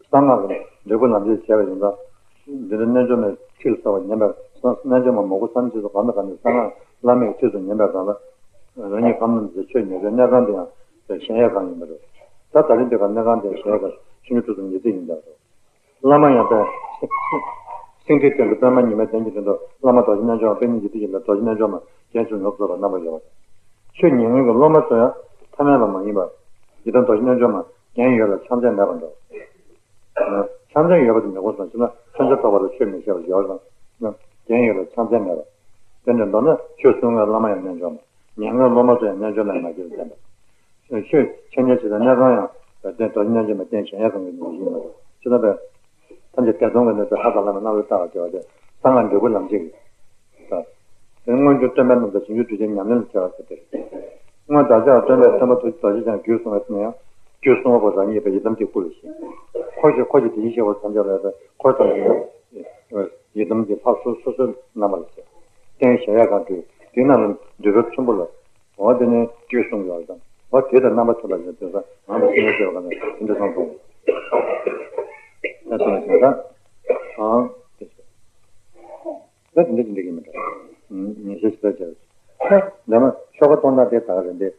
གསང་སྔགས་ཀྱི་འབྲས་བུ་ལམ་འབྱེད་བྱས་པ་ཡིན་ཙང་། འདི་ལ་རྣལ་འབྱོར་མའི་ཁྲིད་ལ་གསོལ་བ་ཉན་པར་རྣལ་འབྱོར་མ་མང་པོ་ཐམས་ཅད་སུ་གང་དང་གང་ནས་གསང་སྔགས་བླ་མེད་ཀྱི་ཁྲིད་སུ་ཉན་པའི་སྒང་ལ། རང་ཉིད་ཁམས་རྣམས་ཀྱི་ཆོས་ཉན་པའི་གནས་ཁང་དེ་ཡང་གཞལ་ཡས་ཁང་ཡིན་པ་རེད། ད་ད་རིང་འདི་ག་གནས་ཁང་དེ་གཞལ་ཡས་ཁང་ཆོས་འབྱུང་ཁྲི་སྲོང་ཉེ་སྲིད་ཡིན་པ་རེད། བླ་མ་ཡང་པས། སེང་ཁྲིའི་སྟེང་དུ་པདྨ་ཉི་མའི་གདན་གྱི་སྟེང་དུ་བླ་མ་རྡོ་རྗེ་རྣལ་འབྱོར་མ། པད་ཉི་འཇིག་རྟེན་གྱི་བླ་མ་རྡོ་རྗེ་རྣལ་འབྱོར་མ། རྒྱན་ཆེར་ནོར་བུ་བཟོ་བར་རྣམ་པར་གཡོ་བ་དང་། ཆོས་ཉན་མཁན་གྱི་སློབ་མ་ཚོ་ཡང་ཐ་མལ་པ་མ་ཡིན་པར་ཡི་དམ་རྡོ་རྗེ་རྣལ་འབྱོར་མ་རྒྱན་ཡོད་ལ་ཕྱག་མཚན་མེད་པར་འདུག་ཕྱག་མཚན་ཡོད་པ་དེ་མི་གོ་སོང་ཞེ་ན། མཚོན་ཆ་ཐོགས་པ་ལ་ཆོས་མི་བཤད་པར་ཡོད་ཙང་། རྒྱན་ཡོད་ལ་ཕྱག་མཚན་མེད་པ། དེ་འདྲ་མདོར་ན་ཆོས་གསུང་མཁན་བླ་མ་ཡང་རྣལ་འབྱོར་མ། ཉན་མཁན་སློབ་མ་ཚོ་ཡང་རྣལ་འབྱོར་མ་ཡིན་པར་ཁས་ལེན་པ། ཆོས་འཆད་ཉན་བྱེད་པའི་གནས་ཁང་ཡང་རྟེན་རྡོ་རྗེ་རྣལ་འབྱོར་མ་རྟེན་གཞལ་ཡས་ཁང་གི་ནང་བཞིན་མ་རེད། ཅི་ལྟར་ཐམས་ཅད་བདེ་སྟོང་གི་གནས་ཚུལ་ལྷ་དང་བླ་མའི་རྣམ་རོལ་ལྟ་བར་བྱ་བ་སྟེ། གསང་སྔགས་འབྲས་བུ་ལམ་བྱེད་ཀྱི། ད། དེ་སྔོན་འགྲོ་སྟོན་པའི་རྣམ་ཐར། བྱང་ཆུབ་སྒྲུབ་བྱེད་ཉམས་ལེན་ལ་བྱ་བ་ཟེར་ཏེ། སྔོན་བདག་ཅག་སྟོན་པའི་སྟོན་པ་ཐུགས་རྗེ་རྡོ་རྗེ་འཆང་རྒྱུད་གསུངས་པ་དེ་ཡང་། རྒྱུད་གསུངས་པ་པོ་རང་ཉིད་པའི་ཡི་དམ་གྱི་སྐུ་ལ་བཞེངས། འཁོར་གྱི་འཁོར་གྱི་དེ་བཞིན་གཤེགས་པ་ཐམས་ཅད་ལ་འཁོར་ཐམས་ཅད་ཡི་དམ་གྱི་ལྷ་སོ་སོ་སོའི་རྣམ་པ་ལ་བཞེངས། རྟེན་གཞལ་ཡས་ཁང་བྲིས། དེའི་ནང་ལ་འདུས་པའི་ཚོམ་བུ་ལ། འོ་དེ་ནས་རྒྱུད་གསུངས་ཡོད་དམ། འོ་དེ་དང་རྣམ་པ་མཐུན་པ་ཞིག་དེང་སང་ང་ཚོ་སེམས་ཡོད་ཟེར་བ་ག་ནས་དེ་འདྲ་སོང་སོང་། ད་དེ་ནས་དེང་སང་། ཨང་། དེ་ཚོ། ད་དེ་འདྲ་དེ་འདྲ་གི་མི་འདྲ། ཉེས་ཤེས་ཞིག་ད་བྱས། ད་འདི་མ་ཤོ་ཀ་གཏོང་སྟངས་དེ་ད་ག་རེད་འདི།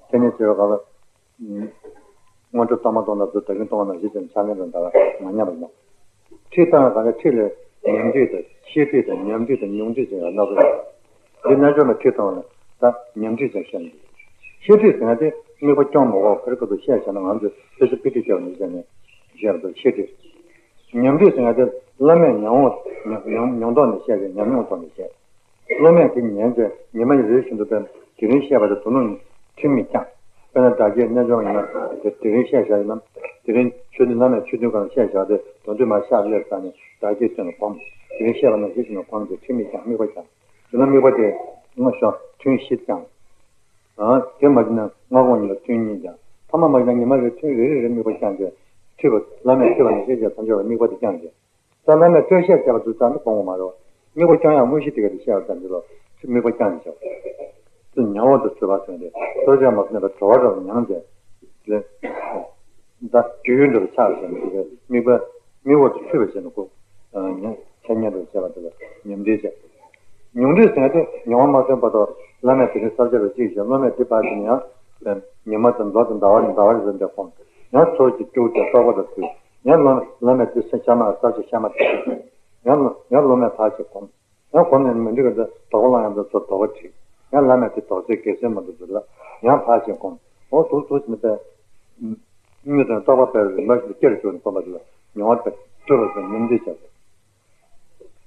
ཁྱེད་ཉིད་བྱེད་པའི་སྒང་ལ། སྔོན་འགྲོ་ཐོག་མ་གཏོང་སྟངས་ཚོ་ད་གིན་གཏོང་བ་ནང་བཞིན་བྱས་ནས་ཕྱག་ལེན་དང་འདྲ་བ་མ་ཉམས་པ་ཡིན་ནོ། ཁྲིད་སྟངས་གང་ག་ཁྲིད་ལས་ཉམས་ཁྲིད་དང་ཤེས་ཁྲིད་དང་ཉམས་ཁྲིད་དང་མྱོང་ཁྲིད་ཟེར་ཡང་སྣ་ཚོགས་ཡོད། འདི་རྣལ་འབྱོར་མའི་ཁྲིད་སྟངས་ལ་ད་ཉམས་ཁྲིད་ཟེར་བཤད་ནས། ཤེས་ཁྲིད་ཟེར་ཡང་དེ་དམིགས་པ་སྐྱོང་མ་དགོས་པར་ཁ་ཐུག་བཤད་བྱས་ན་ང་ཚོས་དཔེ་ཆ་དཔེ་ཁྲིད་བརྒྱབ་ནས་བཤད་ནས་བཤད་པ་དང་ཤེས་ཁྲིད། ཉམས་ཁྲིད་ཟེར་ཡང་དེ་བླ་མས་ཉམས་འོང་ཉམས་ཉམས་མྱོང་ཐོག་ནས་བཤད་པའི་ཉམས་མྱོང་ཐོག་ནས་བཤད། སློབ་མས་དེ་ཉན་ཚེ་ཉི་མ་ཉི་རེ་བཞིན་དུ་བསྟན། དེ་རིང་བཤད་པ་དེ་དོ་ནུབ་ཁྲིམས་མི་བསྐྱང་། དཔེར་ན་བདག་བསྐྱེད་རྣལ་འབྱོར་ཡིན་ན་དེ་དེ་རིང་བཤད་བཞག་ཡིན་ན། དེ་རིང་ཆོས་འདི་བླ་མས་ཆོས་ཐུན་གང་བཤད་བཞག་དེ་དོན་དུ་མ་བཤད་སླེབས་ཙང་ནས་བདག་བསྐྱེད་བསྟན་ལ་སྒོམ། དེ་རིང་བཤད་པ་ནང་བཞིན་བྱས་ནས་སྒོམ་ཚེ་ཁྲིམས་མི་བསྐྱང་། དམིགས་པ་བསྐྱང་། དེ་ན་དམིགས་པ་དེ་སྔོན་ཤོག་ཐུན་བཞི་བསྐྱང་། ཨ་དེ་མ་བྱས་ན་སྔ་དགོང་ཉིན་ལ་ཐུན་གཉིས་བསྐྱང་། ཐ་མ་མ་བྱས་ན་ཉི་མ་རེར་ཐུན་རེ་རེ་རེ་དམིགས་པ་བསྐྱང་བྱས། ཁྲིད་པ་བླ་མས་ཁྲིད་པ་ནང་བཞིན་བྱས་ཐམས་ཅད་ལ་དམིགས་པ་དེ་བསྐྱང་བྱས། ད་བླ་མས་བསྟོད་བཤད་བྱས་པ་དེ་ཙམ་དུ་དགོངས་པ་མ་རེད། དམིགས་པ་བསྐྱང་ཡག་དངོས་གཞི་དེ་ག་དེ་བཤད་པ་ཙམ་གྱིས་ལོ། དམིགས་པ་བསྐྱང་ཞེས་བྱ་བ། དེ་ཉམས་འོག་ཏུ་ཚུད་པ་ཟེར་ཏེ། བསྟོད་བྱ་མ་ཟིན་པ་གྲོལ་བ་རབ་ཉམས་ཏེ། ད་རྒྱུ་ཡུལ་འདྲ་བ་ཆགས་ཟེར་ནས་དེ་ག་དམིགས་པ་དམིགས་འོག་ཏུ་ཚུད་པ་ཟེར་ནས་གོ། ཆ་མཉམ་དུ་བྱས་པ་དེ་ལ་ཉམས་ཏེ་བྱས། མྱོང་འདྲིས་ཟེར་ཏེ་མྱོང་བ་མ་ཐོན་བར་དུ་བླ་མས་དེ་རིང་གསར་བརྗེ་རུ་གཅིག་བྱས། སློབ་མས་དེ་ཕར་ཕྱིན་ཡང་ཉི་མ་དང་ལོ་དང་ཟླ་བ་དང་ཟླ་བ་རེ་ཟིན་པའི་གོང་ཡང་ཚུར་གཅིག་སྐྱུག་བྱས་རྟོགས་པ་དང་ཚུལ། ཡང་བླ་བླ་མས་དེ་སེམས་ཤར་མ་གསར་བརྗེ་ཤར་མ་དེ་ཡང་ཡང་སློབ་མས་ཕར་ཕྱིན་གོམས། ཡང་གོམས་ནས་མི་འགྲིག་གི་འདུག་དོགས་པ་ལངས་ཡང་འདུག་ཚུར་དོགས་པ་དྲིས། ཡང་བླ་མས་དེ་དོགས་སེལ་གེགས་སེལ་མ་འདུག་ཚུར་ལ་ཡང་ཕར་ཕྱིན་གོམས། འོ་དུག་དུག་ཅིག་ནི་པས། དངོས་དང་རྟོགས་པ་སྤེལ་བའི་རིམ་པ་ཞིག་ཏུ་སྐྱེ་རུ་བཅུག་ནས་སྟོན་པ་དེ་ལ་མྱོང་བ་དང་སྤྲོས་པ་དང་ཉམས་འདྲིས་བྱ་དགོས།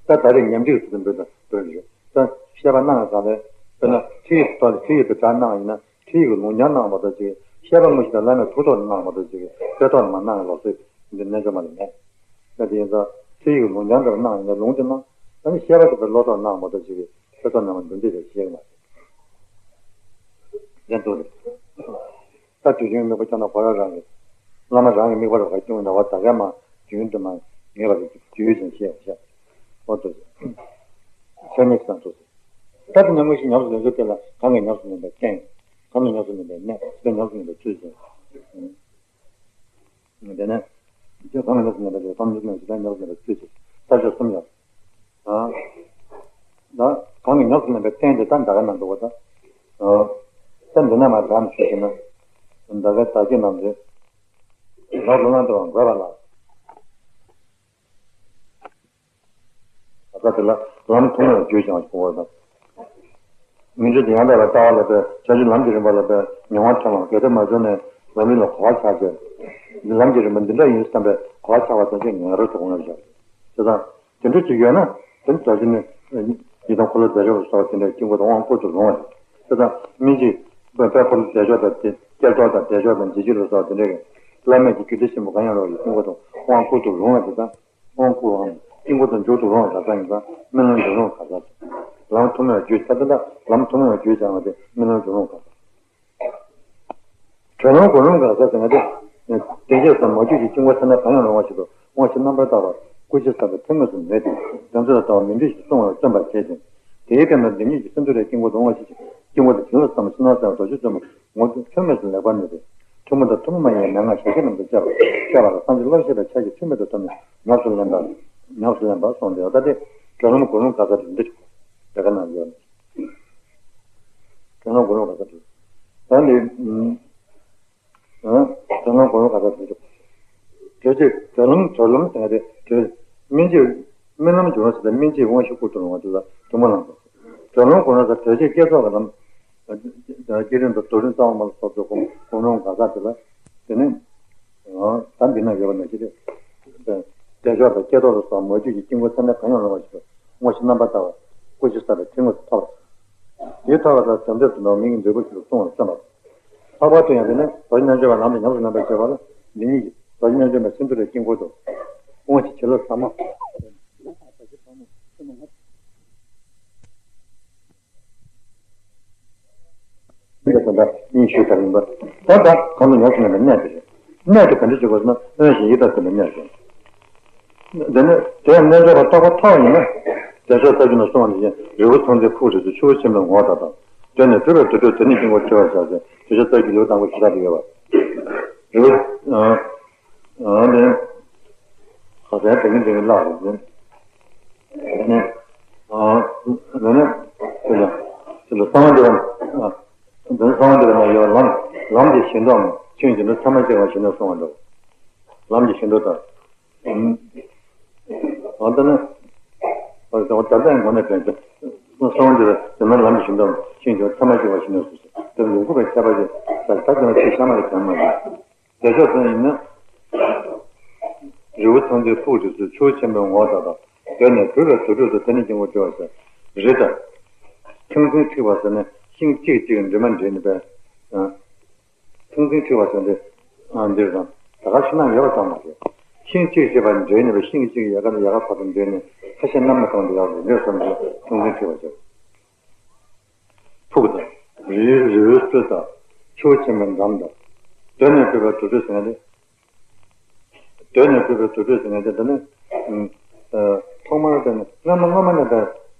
ད་ད་རེས་ཉམས་འདྲིས་སུ་འབོད་དང་འབོད་རེད། ད་བཤད་པ་གནང་བ་གང་ལས་དཔེར་ན་ཁྲིད་ཡིག་ཐོག་ལ་ཁྲིད་ཡིག་དང་སྦྲགས་གནང་བ་ཡིན་ན་ཁྲིད་ཡིག་གི་ལུང་སྦྱང་གནང་བ་དང་གཅིག་བཤད་པ་དངོས་གཞི་དང་བླ་མའི་ཐུགས་ཐོག་ནས་གནང་བ་དང་གཅིག་དཔེ་ཐོག་ནས་མ་གནང་བའི་ལོག་སྲོལ་འདི་རྣལ་འབྱོར་མ་ལ་མེད། ད་དེ་ཡིན་ཙང་ཁྲིད་ཡིག་གི་ལུང་སྦྱང་ལྟར་གནང་ཡིན་ན་ལུང་དེ་གནང་། ད་ནི་བཤད་པ་དེ་ལྟར་བློ་ཐོག་གནང་བ་དང་གཅིག་དཔེ་ཐོག་ནས་མ་འདོན་འདི་རེད་ཤེས་ཀྱི་མ་རེད། ལན་དུ་རེད། ད་དུས་རྒྱུན་དམིགས་པ་བསྐྱངས་ན་གོ་ར་རང་གི། བླ་མ་རང་གི་དམིགས་པ་རུ་ཁ་སྐྱུང་ན་བ་ད་ག་མ་རྒྱུན་དུ་མ་ངེས་པ་རེད། དུས་ཡུན་ཅན་ཤེས་པ་ཤེས། འོ་དུ། ཆ་ཉེས་སུ་དང་དུ། ད་དེ་ནས་དངོས་གཞི་ཉམས་སུ་ལེན་ཚུལ་དེ་ལ་གང་གིས་ཉམས་སུ་ལེན་པའི་རྐྱེན། གང་ལ་ཉམས་སུ་ལེན་པའི་གནས། དེ་ཉམས་སུ་ལེན་པའི་ཚུལ་ཟེར། དེ་ནས་དེ་གང་ལ་ཉམས་སུ་ལེན་པའི་གནས། གང་ལ་ཉམས་སུ་ལེན་པའི་ཚུལ་ཟེར། ས་བཅད་གསུམ་ཡོད། ད་གང་གིས་ཉམས་སུ་ལེན་པའི་རྟེན་དེ་ད་འདའ་ཀ་ནང་འདུག་གོ། ད་ད་འདི་ན་མ་དྲག་ནས་ཞུས་ཟིན་ན། འདའ་ཀ་ད་ཀའི་ནང་དུ་རབ་ལ་ལ་འདྲ་བ་འགོད་པ་ལ། ད་ལྟ་དེ་ལ་ལམ་ཐུན་མོང་བའི་རྒྱུད་ཀྱང་ཞུ་བ་དང་། མི་འདྲ་དེ་ཡང་དག་པའི་ལྟ་བ་ལ་པའི་བྱང་ཆུབ་ལམ་གྱི་རིམ་པ་ལ་པའི་མྱོང་བ་ཐོན་ལ་གལ་ཏེ་མ་བྱུང་ནས་ལམ་རིམ་ལ་གོ་བ་ཆགས་ཏེ། འདི་ལམ་གྱི་རིམ་པ་འདི་འདྲ་ཡིན་བསམ་པའི་གོ་བ་ཆགས་པ་དང་ཆ་ངེས་རབ་ཏུ་གོང་ལ་བཞག་དེ་དང་། དེ་འདྲ་ཅིག་ཡོད་ན་དེ་ནི་རྡོ་རྗེ་ནི་ཡི་དམ་འཁོར་ལོ་བདེ་མཆོག་ལ་སོགས་པ་དེ་འདྲའི་དཀྱིལ་འཁོར་དུ་དབང་བསྐུར་དུ་རུང་བ་རེད། དེ་དང་སྨིན་བྱེད་དཔལ་འཁོར་ལོ་བདེ་མཆོག་དང་དེ་བསྐྱེད་རྫོགས་དང་བདེ་མཆོག་དང་འཇིགས་བྱེད་ལ་སོགས་པ་དེ་འདྲའི་བླ་མེད་ཀྱི་རྒྱུད་སྡེ་ཆེན་པོ་གང་ཡང་རུང་བའི་དཀྱིལ་འཁོར་དུ་དབང་བསྐུར་དུ་རུང་བ་དེ་དང་། དབང་བསྐུར་བའམ་དཀྱིལ་འཁོར་དུ་འཇུག་ཏུ་རུང་བ་ག་ས་ཡིན་ཙང་སྨོན་ལམ་འཇུག་རུང་ག་ས། ལམ་ཐུན་མོང་བའི་རྒྱུད་ད་ལྟ་ལམ་ཐུན་མོང་བའི་རྒྱུད་ཀྱང་བ་དེ་སྨོན་ལམ་འཇུག་རུང་ག་ས། གྲོལ་ལམ་འགོག་ལམ་ག་ས་ཟེར་ན་དེ། བདེ་གཤེགས་སམ་མ་བཅོས་ཀྱི་དཀྱིལ་འཁོར་ཐ་ན་གང་ཡང་རུང་བ་ཞིག་ཏུ་དབང་ཕྱུག་རྣམ་པར་དག་པ་སྐུ་ཕྱི་ས་དང་ཐུན་མོང་དུ་མེད་དེ། བྱང་ཆུབ་ལ་ལྟ་བ་མི་འདྲ་ཞིག་གསུང་བར་བརྩོན་པར་བྱེད་ཅིང་། དེའི་སྟེང་དུ་བདེན་གཉིས་ཀྱི་སེམས་མཐུན་རེ་དཀྱིལ་འཁོར་དུ་དབང་ཕྱུག་དཀྱིལ་འཁོར་དུ་བྱིན་རླབས་སམ་ཕྱི་ནང་གསལ་བ་རྡོ་རྗེ་བཙུན་མོ་ངོ་བོ་ཐུན་མོང་དུ་ལེགས་པར་ནུས་ཏེ། ཐུན་མོང་དང་ཐུན་མོང་མ་ཡིན་པའི་མན་ངག་ཞལ་བཞེས་རྣམས་དང་བཅས་པ་བཅས་པ་ལ་སངས་རྒྱས་བསླབ་བཤད་པའི་ཆ་གཅིག་ཐུན་མོང་དུ་ཐོབ་ནས་ཉམས་སུ་ལེན་པ། ཉམས་སུ་ལེན་པ་གསུངས་ཏེ། ད་དེ་གྲོལ་ལམ་འགོག་ལམ་ག་ས་དེ་འདི་ཞིག་དེ་ག་ན་ཡོད། གྲོལ་ལམ་འགོག་ལམ་ག་ས་དེ། ད་འདི། གྲོལ་ལམ་འགོག་ལམ་ག་ས་དེ་ཞིག་གྲོལ་བྱེད་གྲོལ་ལམ་གྲོལ་ལམ་དེ་ག་དེ་གྲོལ། སྨིན་བྱེད། རྨི་ལམ་བྱུང་བ་ཟེར་ཏེ་སྨིན་བྱེད་དབང་ཤེས་སྐུ་མཐོང་བ་དེ་ལ་གྲུབ་མ་ལངས་པ། གྲོལ་ལམ་གོ་ན་ཟེར་གྲོལ་བྱེད་བསྐྱེད་རྫོགས་ཀྱི་ལམ། བསྐྱེད་རིམ་དང་རྫོགས་རིམ་རྩ་བ་མ་ལ་སོགས་པའི་གོམས་གོམས་རིམ་གང་ཟག་དེ་ལ། དེ་ནི། ད་འདི་ན་ཡོད་པ་ནང་བཞིན་ཏེ། བདེ་མཆོག་དང་ཀྱེ་རྡོར་ལ་སོགས་མ་བཅོས་ཀྱི་དཀྱིལ་འཁོར་ཚད་མེད་གང་ཡང་རུང་བ་ཞིག་ཏུ་དངོས་གཞི་རྣམ་པར་དག་པ། སྐུ་ཅི་ཟེར་བའི་ཐིག་ངོས་སུ་ཐོབ། དེ་ཐོབ་པ་ལ་དོན་དེར་དུ་ནོར་མིང་གི་འབྲས་བུ་ཞིག་ལ་གསུངས་པར་བརྩམས་པ། ལྷག་པར་དུ་ཡང་དེ་ནི་རྡོ་རྗེ་རྣལ་འབྱོར་པ་ལམ་དུ་ཉམས་སུ་ལེན་པར་བྱེད་པ་ལ་འདི་ཉིད་ཀྱིས་རྡོ་རྗེ་རྣལ་འབྱོར་པའི་སེམས་རྡོ་རྗེའི་དཀྱིལ་འཁོར་དུ། དབང་ཕྱུག་བྱིན་རླབས་ཟབ་མོ། འདི་ལྟར་སྙན་ཞུ་ལྟར་ཡིན་པ། ད་ལྟ་གང་དུ་ཉམས་སུ་ལེན་པའི་གནས་དེ་རེད། གནས་དེ་ག་འདྲ་བྱེད་དགོས་ཟེར་ན་དབེན་ཞིང་ཡིད་དང་མཐུན་པའི་གནས་སོ། འདི་ནི་དེ་ཡང་རྣལ་འབྱོར་པ་རྟོགས་པ་མཐོ་བ་ཡིན་ན། བདེ་མཆོག་རྩ་རྒྱུད་ན་གསུངས་པ་ནང་བཞིན་རི་བོ་ཚངས་ཐིག་ཁུག་རེ་ཚོ་ཆུ་བོ་ཆེན་པོའི་ངོ་བོ་ལྟར་དང་། གདོད་ནས་གྲུབ་པའི་དུར་ཁྲོད་དེ་ནས་དཀྱིལ་འཁོར་གྲོལ་བར་བྱ་ཞེས་བདེ་མཆོག་རྩ་རྒྱུད་ལེའུ་དང་པོ་ཞེ་དྲག་ཏུ་ཡོད་པ། རི་བོ། ཨ་ནི། ག་ས་དེ་ཉིད་དེ་ཉིད་བརླག་རེད་ཟེར། ཨ་ནི། ཨ་ནི། དེ་ལ་དེ་ལ་གསང་བ་འདུས་པ། དོན་གསང་བ་འདུས་པ་ན་ཡོད་ལམ། ལམ་གྱི་བཞི་ལྡོག་མ། ཆོས་ཀྱི་འདུ་ཚང་མ་སྐྱེ་བ་ཞིག་ནས་གསུང་བ་འདུག་ལམ་གྱི་བཞི་ལྡོག་དང་། ཨ་ད་ནི། ཨ་ད་ད་ལྟ་ཡང་གོང་ནས་དྲན་ཆེ། གསང་བ་འདུས་པ་དེ་ན་ལམ་གྱི་བཞི་ལྡོག་མ། ཆོས་ཀྱི་འདུ་ཚང་མ་སྐྱེ་བ་ཞིག་ནས་གསུང་ཞིང་དེ་ལ་ཡོངས་གྲུབ་པའི་ཁྱད་པར་གྱིས་ད་ལྟ་དེ་ན་ཆོས་གཞན་མ་ལ་གྱངས་མ་ཡིན། བདེ་མཆོག་ཙམ་ཡིན་ན། རི་བོ་ཚངས་ཐིག་ཁུག་རེ་ཚོ་ཆུ་བོ་ཆེན་པོའི་ངོ་བོ་ལྟར་དང་། གདོད་ནས་གྲུབ་པའི་དུར་ཁྲོད་དུ་དེ་ནས་དཀྱིལ་འཁོར་གྲོལ་བར་བྱ། རི་དང་། ཐང་ཚིང་འཁྲིགས་པ་ཟེར་ནས་ཤིང་གཅིག་གཅིག་གི་འདྲེས་མ་འདྲེས་ནས་པས། ཐང་ཚིང་འཁྲིགས་པ་ཟེར་འདི། འདིར་དང་། ད་ག་ཕྱི་ནང་ཡོད་པ་ཙམ་མ་རེད། ཤིང་གཅིག་ཅེས་པ་འདྲེས་ནས་པས་ཤིང་གཅིག་ཡལ་ག་ལ་ཡལ་ག་བར་དུ་འདྲེས་ནས་ཁ་ཤས་གནམ་ལ་གཏོང་དུ་ཡག་རེད་འདྲེས་སོང་ནས་ཐང་ཚིང་འཁྲིགས་པ་བྱ། ཕུག་དང་། རི་རི་བོའི་སྲོལ་དང་། ཆུ་བོ་ཆེན་པོའི་འགྲམ་དང་། གདོད་ནས་གྲུབ་པའི་དུར་ཁྲོད་ཟེར་ན་དེ། གདོད་ནས་གྲུབ་པའི་དུར་ཁྲོད་ཟེར་ན་དེ་འདི་ནི། ཐོག་མར་དེ་ནི་སྔ་མ་སྔ་མ་ནས་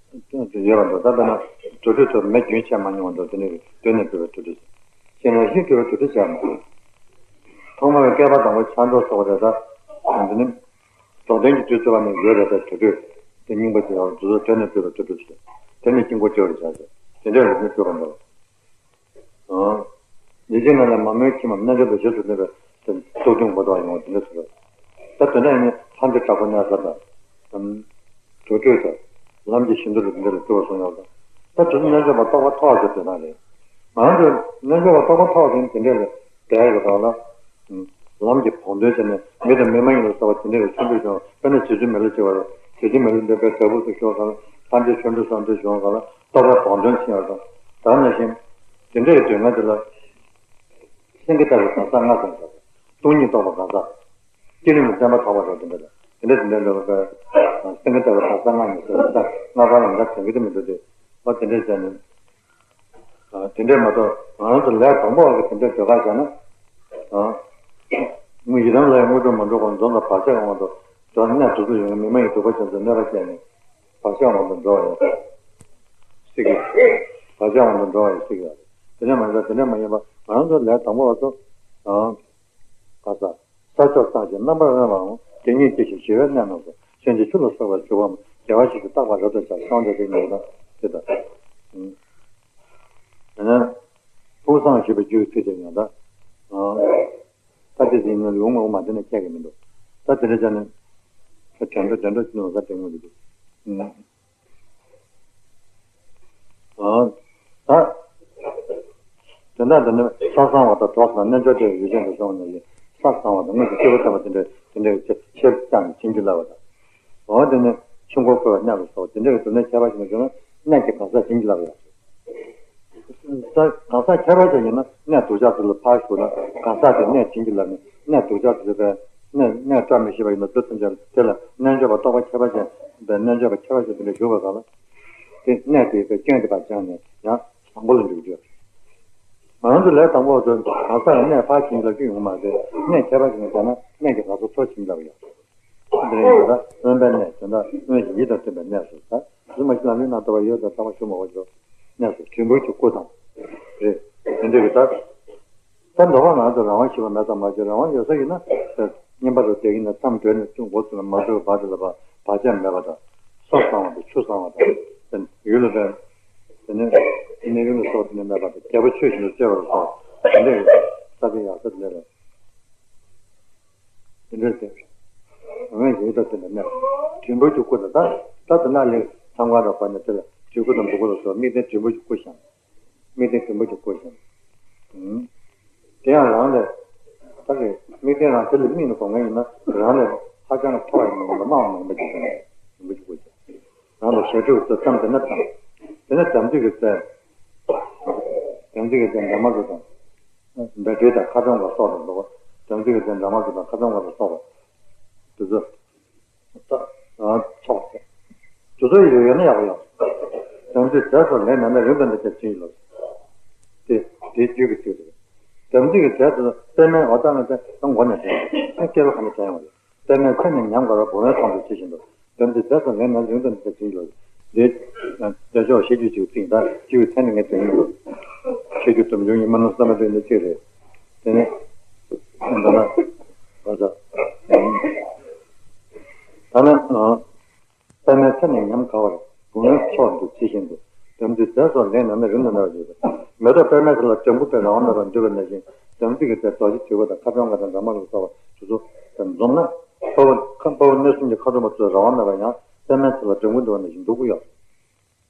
དེ་ཡོད་པ་འདུག་ད་ལྟ་ན་དུར་ཁྲོད་དུ་མེ་རྒྱུན་ཆད་མ་མྱོང་བ་འདུག་དེ་ནི་གདོད་ནས་གྲུབ་པའི་དུར་ཁྲོད་ཟེར། ཤེས་ན་ཤིང་གྲུབ་པའི་དུར་ཁྲོད་ཟེར་མ་རེད། ཐོག་མར་བསྐལ་པ་དང་པོ་ཆགས་འགྲོ་སོགས་རེད་ད། འདི་ནི། རྫོགས་ལྡན་གྱི་དུས་གཙོ་བ་ནས་ཡོད་རེད་པས་དུར་ཁྲོད། དེ་རྙིང་པ་ཅིག་ཡང་རྫོགས་དོན་ནས་གྲུབ་པའི་དུར་ཁྲོད་ཅིག་དེ་ནས་དཀྱིལ་འཁོར་སྐྱེ་བར་བྱ་ཞེས་དེ་འདྲའི་རིགས་ནི་སྤྲོས་པ་འདྲ། ཡིད་ཆེས་ན་ལ་མ་མོའི་ཁྱིམ་མམ་རྣལ་འབྱོར་པའི་རྗེས་སུ་བསྟན་པའི་རྟོགས་ལྡན་གོ་ལྡོག་ཡོང་བ་དེ་འདྲ་ཟེར། ད་དེ་འདྲ་ཡིན་ནི་ལྷ་འདྲེ་དྲག་པོ་གནས་ས་དང་། དུར་ཁྲོད་དང་། ལམ་གྱི་བཞི་མདོ་རུ་དེ་འདྲ་ལ་སྤྲོས་པ་གསུངས་ཡོད་ལ། ད་དེ་ཚོ་རྣལ་འབྱོར་པ་རྟོགས་པ་མཐོ་བ་ཟེར་དེ་དང་རེད། ང་རང་ཚོ་རྣལ་འབྱོར་པ་རྟོགས་པ་མཐོ་བ་དེ་ནི་དེ་འདྲ་ལས། བསྡད་ཡོད་པ་དང་ལ། ལམ་གྱི་བོགས་འདོན་བྱས་ནས་མི་དང་མི་མ་ཡིན་ལ་སོགས་པ་དེ་འདྲ་ལ་ཆོས་འདུལ་བྱུང་། དཔེར་ན་རྗེ་བཙུན་མི་ལ་བྱེད་པ་ལ་རྗེ་བཙུན་མི་ལ་འདོན་པའི་བྲག་ཕུག་ཏུ་བཞུགས་ག་ལ་ལྷ་འདྲེ་ཆོ་འཕྲུལ་སོགས་འདྲ་བྱུང་ག་ལ་རྟོགས་པའི་བོགས་འདོན་བྱས་ཡོད་དང་། ད་ནང་བཞིན་དེ་འདྲའི་སྡུག་བསྔལ་དེ་ལ་སེང་གེ་ལྟ་བུའི་གང་ཟག་ལྔ་ཙམ་ཟེར། སྟོང་ཉིད་རྟོགས་པ་གང་ཟག་བསྐྱེད་རིམ་ལ་བརྟན་པ་ཐོབ་པ་རེད་དེ་འདྲ་ལ་དེ་འདྲ་དེ་འདྲ་འདྲ་བ་སེང་གེ་ལྟ་བུའི་གང་ཟག་ལྔ་ཉིད་ཟེར་ལྔ་པ་ལ་འདྲ་དེ་འདྲ་མི་འདུག་སྟེ། ཨ་དེ་འདྲ་བྱས་ནས། ཨ་དེ་འདྲས་མ་གཏོགས་ང་རང་ཚོ་ལས་དང་པོ་བ་གི་དེ་འདྲས་སྡོད་ག་བྱས་ན། ཨ་དངོས་ཡི་རང་ལ་ཡང་དངོས་གྲུབ་མ་འགྲོ་གོང་འཛོམས་དང་བག་ཆགས་དབང་དུ་འགྲོ་གནས་དུ་དུ་ཡོང་མི་མ་ཡིན་སྡུག་པ་ཅན་ཚོ་གནོད་པ་བསྐྱལ་ནས་བག་ཆགས་དབང་དུ་འགྲོ་བ་ཡོད་སྲིད་ཀྱི། བག་ཆགས་དབང་དུ་འགྲོ་བ་ཡོད་སྲིད་ཀྱི་ཡོད་རེད། དེ་འདྲས་མ་ཡིན་པ་དེ་འདྲས་མ་ཡིན་པ་ང་རང་ཚོ་ལས་དང་པོ་བ་ཚོ། ཨ་ག་ས། ས་ཕྱོགས་གཙང་ཞིང་རྣམ་པར་དབེན་པའམ་དགེ་བསྙེན་སྐྱེ་ཞིང་ཞི་བའི་གནས་རྣམས་སུ་མཚོན་བྱེད་ཆུ་ལ་སོགས་པ་བྱུག་པའམ་རྒྱལ་བ་ཞིག་ཏུ་བཏགས་པ་རབ་ཏུ་བྱ་ཤོང་འདྲ་དེ་ཉིད་དང་དེ་ལྟར། དེ་ནས་ཕུགས་བསམ་ཞེས་པའི་རྒྱུའི་ཚིག་དེ་ཡང་དག་ད་དེ་ཟིན་ནས་ལུང་ངོ་མ་དེ་ནས་ཁྱད་ཀྱི་མི་འདུག་ད་དེ་འདྲ་བྱས་ནས་ད་དྲན་འགྲོ་དྲན་འགྲོ་ཅི་ནོ་ད་དྲན་ངོ་འདུག་ཨ་ད། དོན་དག་འདི་ནི་ས་གཙང་བ་དང་གྲོགས་དང་རྣལ་འབྱོར་དེ་ཡུལ་ཅན་དུ་སོང་ནས་ཡིན། ས་གཙང་བ་དང་དངོས་ཀྱི་སྐྱེས་བུ་ཐོབ་པ་དེ་འདྲའི་དེ་འདྲའི་ཆེ་ཆེར་བསྐྱངས་ནས་བྱིན་གྱིས་བརླབས་པ་དང་། འོ་དེ་ནི་ཆུ་འཁོར་བསྐོར་བའི་གནས་ལ་སོགས་དེ་འདྲའི་དོན་གནད་ཁྱད་པར་ཅན་བྱུང་ན་གནས་ཀྱི་གང་ཟག་བྱིན་གྱིས་བརླབས་ཡོད། ས་གང་ཟག་ཁྱད་པར་ཅན་ཡིན་ན་གནས་སྡུག་ཅག་དེ་ལ་ཕར་ཞུགས་ན་གང་ཟག་དེ་གནས་བྱིན་གྱིས་བརླབས་ནས་གནས་སྡུག་ཅག་དེ་ལ་ཕར་གནས་གནས་བཀྲ་མི་ཤིས་པ་ཡིན་ན་དུས་ཐམས་ཅད་དེ་ལ་རྣལ་འབྱོར་པ་རྟོགས་པ་ཁྱད་པར་ཅན་པའི་རྣལ་འབྱོར་པ་ཁྱད་པར་ཅན་དེ་འདྲ་བཞུགས་པ་གང་ལ། དེ་གནས་དེའི་སྐྱོན་དེ་ཕར་སྦྱངས་ནས་ཡང་བཟང་པོ་ལ་འགྲོ་རྒྱུ། ང་རང་ཚོ་ལས་དང་པོ་ཚོ་གང་ཟག་གི་གནས་ཕར་ཕྱིན་ལབ་རྒྱུ་ཡོང་མ་རེད། གནས་ཁྱད་པར་ཅན་ཟེར་ན་གནས་ཀྱི་གང་ཟག་ཚོ་ཕྱིན་ལབ་ཡོད། འདི་རེད་ཡོད་ད་དབེན་པའི་གནས་དོན་དག་དབེན་ཞིང་ཡིད་དང་མཐུན་པའི་གནས་སུ་ད་རྫུན་མ་ཞིག་ལ་ལུས་ན་ལྟ་བ་ཡོད་དང་ལྟ་བ་ཞུ་མ་བ་ཞོ་གནས་སུ་བྲིས་འབུར་གྱི་སྐུ་དང་། རེད། དེ་འདྲ་གི་ད། ད་འདོད་པ་ང་ཚོ་རང་དབང་ཞེས་པ་མེད་ཙང་མ་བྱེད་རང་དབང་ཡོད་ས་ཡིན་ན། བསྙེན་པ་རུ་བསྡད་ཀྱི་ན་མཚམས་གྲོལ་ནས་ཚུར་འགོ་ཚུགས་ན་མ་གྲོལ་བར་དུ་ལ་བ་བག་ཆགས་མེད་པ་དང་། ས་གཙང་བ་དང་ཆུ་གཙང་བ་དང་། ཡུལ་ལ་བས། དེ་ནས་གནས་ཡུལ་ལ་སོགས་དེ་ནས་མེད་པ་དང་རྒྱལ་པོ་ཆོས་བཞིན་དུ་སྤྱོད་པར་སོགས་དེ་འདྲའི་ས་དེ་ཡག་ས་དེ་ལས་རེད། དེ་འདྲའི་དེ། འོན་ཞིག་ད་དེ་ལ་གནས། དྲིལ་བུ་གྱི་སྐུ་དང་། ད་ད་དེ་ན་ལས་མཚམས་ཁང་དང་བར་ནས་དེ་ལ་དྲིལ་བུ་དང་འབུར་སྐུ་ལ་སོགས་དམིགས་རྟེན་དྲིལ་བུ་གྱི་སྐུ་བཞེངས། དམིགས་རྟེན་དྲིལ་བུ་གྱི་སྐུ་བཞེངས། ཨུམ། དེ་ཡང་རང་ལས། ད་གི་དམིགས་རྟེན་རང་དེ་ལ་དམིགས་ནས་གོ་ངེས་ཡིན་ན། རང་ལས་ཧ་ཅང་མཐོ་བ་ཡིན་ན་མང་བ་མང་པོ་ཅིག་བཞེངས། དྲིལ་བུ་གྱི་སྐུ་བཞེངས། རང་ལ་ཞབས་ཀྱུ་ཙམ་དེ་ནས་དམ། དེ་ནས་དམ་ཚིག་གི་རྩལ། དམ་ཚིག་གི་རྩལ་འདྲ་མ་བཟོ་དང་། བཛྲ་དང་ཁ་ཚོན་དགའ་སོགས་དང་འགྲོ་བ། དམ་ཚིག་གི་རྩལ་འདྲ་མ་བཟོ་དང་ཁ་ཚོན་དགའ་སོགས་པ། དེ་ཚོ། ད། ཚོགས་ཟེར། དེ་ཚོ་ཡོད་ཡོད་ན་ཡག་པོ་ཡོད། དམ་ཚིག་རྫས་སོགས་ལེན་ན་ནི་རིམ་དང་ལྡན་པའི་བྱིན་གྱིས་རློབས། དེ་དེའི་རྒྱུད་ཀྱི་ཚིག་རེད། དམ་ཚིག་གི་རྫས་དེ་ཚོ་པདྨའི་འོད་མདངས་ཀྱི་ཚེ་ད་མགོ་ནས་དྲན་ཡོང་། ཨ་སྐྱེ་བ་ག་ནས་དྲན་ཡོང་རེད། པདྨའི་མཚན་ནི་ཉམས་དགའ་བར། བུམ་འོད་མཚོ་འདུ་ཇི་བཞིན་དུ། དམ་ཚིག་རྫས་སོགས་ལེན་ན་རིམ་དང་ལྡན་པའི་བྱིན་གྱིས་རློབས། འདི། དེ་ཕྱོགས་ཞེ་རྒྱུད་ཅིག་ཚིག་ད་རྒྱུད་ཀྱི་མཚན་ནི་ངས་དྲན་གྱི་འདུག་ཆོས་རྒྱུད་དུམ་བྱུང་ཉི་མ་ནུབ་བསམ་པ་དེ་འདི་གཅིག་རེད། དེ་ནས། ད་ན། ད་ན། པདྨའི་མཚན་ནི་ཉམས་དགའ་བར། བུམ་འོད་མཚོ་འདུ་ཇི་བཞིན་དུ། དམ་ཚིག་རྫས་སོགས་ལེན་ན་ནི་རིམ་དང་ལྡན་པར་བྱེད་པ། མེ་ཏོག་པདྨའི་ཚལ་ལ་སྦྲང་བུ་དཔལ་རང་དབང་རྣམ་པར་འདུས་པ་ནང་བཞིན། དམ་ཚིག་གི་རྫས་རྡོ་རྗེ་དྲིལ་བུ་དང་ཁ་ཚོན་དགའ་དང་འདྲ་མ་ལ་སོགས་པ་དེ་ཚོ་འཛོམས་ན། དཔའ་བོ་དཔའ་བོ་གནས་གསུམ་གྱི་མཁའ་འགྲོ་མ་ཚོའི་རང་དབང་རྣམ་པ་ཡང་པདྨའི་ཚལ་ལ་སྦྲང་བུ་འདུ་བ་ནང་བཞིན་འདུ་གི་ཡོད།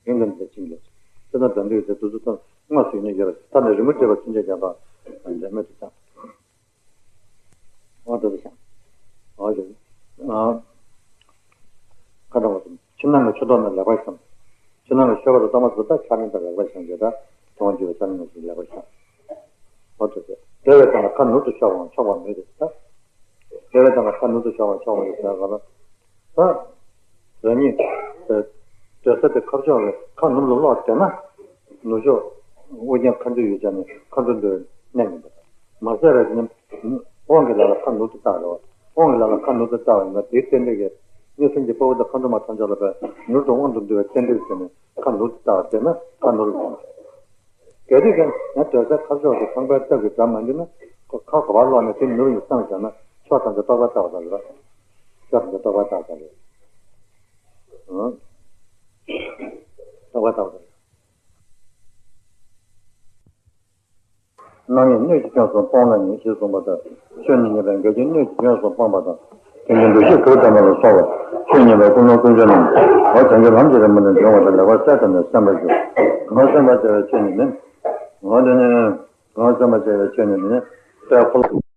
རིམ་དང་ལྡན་པའི་བྱིན་གྱིས་རློབས། དེ་ན་དམ་ཚིག་གི་རྫས་དེ་ཚོ་ཚང་དངོས་སུ་ཡོད་ན་ཡོད་པ། ད་ནི་རི་མོ་བྲིས་པ་ཚུན་ཆད་ཀྱང་དང་འབྲལ་མེད་དུ་བྱ། འོ་དེ་ཚོ་བྱ། འོ་ཞེས། ཁ་དྲང་བ་དང་། ཕྱི་ནང་གི་མཆོད་གཏོར་རྣམས་ལེགས་པར་བཤམས། ཕྱི་ནང་གི་མཆོད་པ་དང་གཏོར་མ་ཚོ་ད་ཕྱག་ལེན་དང་ལེགས་པར་བཤམས་བྱས། ད་དོན་བགྱིས་པའི་ཕྱག་ལེན་རྣམས་ལེགས་པར་བཤམས། འོ་དེ་ཚོ། བདེ་བའི་གདངས་ལ་ཁ་ནུབ་ཏུ་ཕྱོགས་པའམ་ཕྱོགས་པ་མེད་དེ། ད། བདེ་བའི་གདངས་ལ་ཁ་ནུབ་ཏུ་ཕྱོགས་པའམ་ཕྱོགས་པ་མེད་ཟེར་ག་ལ། ད། རང་ཉིད། སྡོད་ས་དེ་ཁ་ཕྱོགས་ལ་ཁ་ནུབ་ལ་ལོག་བསྡད་ན། ནུབ་ཕྱོགས་ཨོ་རྒྱན་མཁའ་འགྲོའི་ཡུལ་ཆ་ནས་མཁའ་འགྲོ་འདུ་བའི་གནས་ཡིན་པ། མ་ཟད་པ་ནི། དབང་གི་ལམ་ལ་ཁ་ནུབ་ཏུ་བལྟ་བ་རེད་བ། དབང་གི་ལམ་ལ་ཁ་ནུབ་ཏུ་བལྟ་བ་ཡིན་ན་དེའི་རྟེན་འབྲེལ་གྱི། མངོན་སུམ་གྱི་དཔའ་བོ་དང་མཁའ་འགྲོ་མ་ཐམས་ཅད་ལ་བས་ནུབ་ཏུ་དབང་དུ་འདུ་བའི་རྟེན་འབྲེལ་ཟེར་ནས་ཁ་ནུབ་ཏུ་བལྟ་བ་དེ་ན་ཁ་ནུབ་ལ་སོང་། གལ་ཏེ་ཀྱང་ཡང་སྡོད་ས་ཁ་ཕྱོགས་སུ་ཁང་པའི་སྟབས་ཀྱིས་འགྲམ་མ་འདུས་ན། ཁོ་ཁ་གོ་བ་ལོག་ནས་དེ་ནུབ་ཡིན་བསམ་བཞག་ན་ཕྱོགས་ཐམས་ཅད་རྟོག་པ་ལྟ་བ་དང་རེད། ཕྱོགས་ཐམས་ཅད་རྟོག་པ་ལྟ་བ་དང་རེད། ཨང་། རྟོག་པ་ལྟ་བ་དང་རེད། རྣམ་གཡེང་སྣོད་ཀྱི་སྐྱོན་སོགས་སྤོང་ལ་ཉེ་ཞེས་གསུངས་པ་ལྟར། ཆོས་ནི་ཉེས་པའི་འགལ་རྐྱེན་སྣོད་ཀྱི་སྐྱོན་སོགས་སྤོང་བ་དང་། དེ་ཉིད་འདུ་ཤེས་གྲོགས་དང་ལ་སོགས་པ། ཆོས་ཉིད་པའི་ཀུན་སློང་ཀུན་སྤྱོད་རྣམས། འོ་དོན་གྱི་ལམ་གྱི་རིམ་པ་ནས་འབྱུང་བ་དང་ལེགས་པར་གསལ་བཏབ་ནས་སེམས་པར་ཞུ། འོ་སེམས་པར་བྱ་བའི་ཆོས་ཉིད་ནི། འོ་དེ་ནི། འོ་སེམས་པར་བྱ་བའི་ཆོས་ཉིད་ནི། དཔལ་འཁོར་ལོ།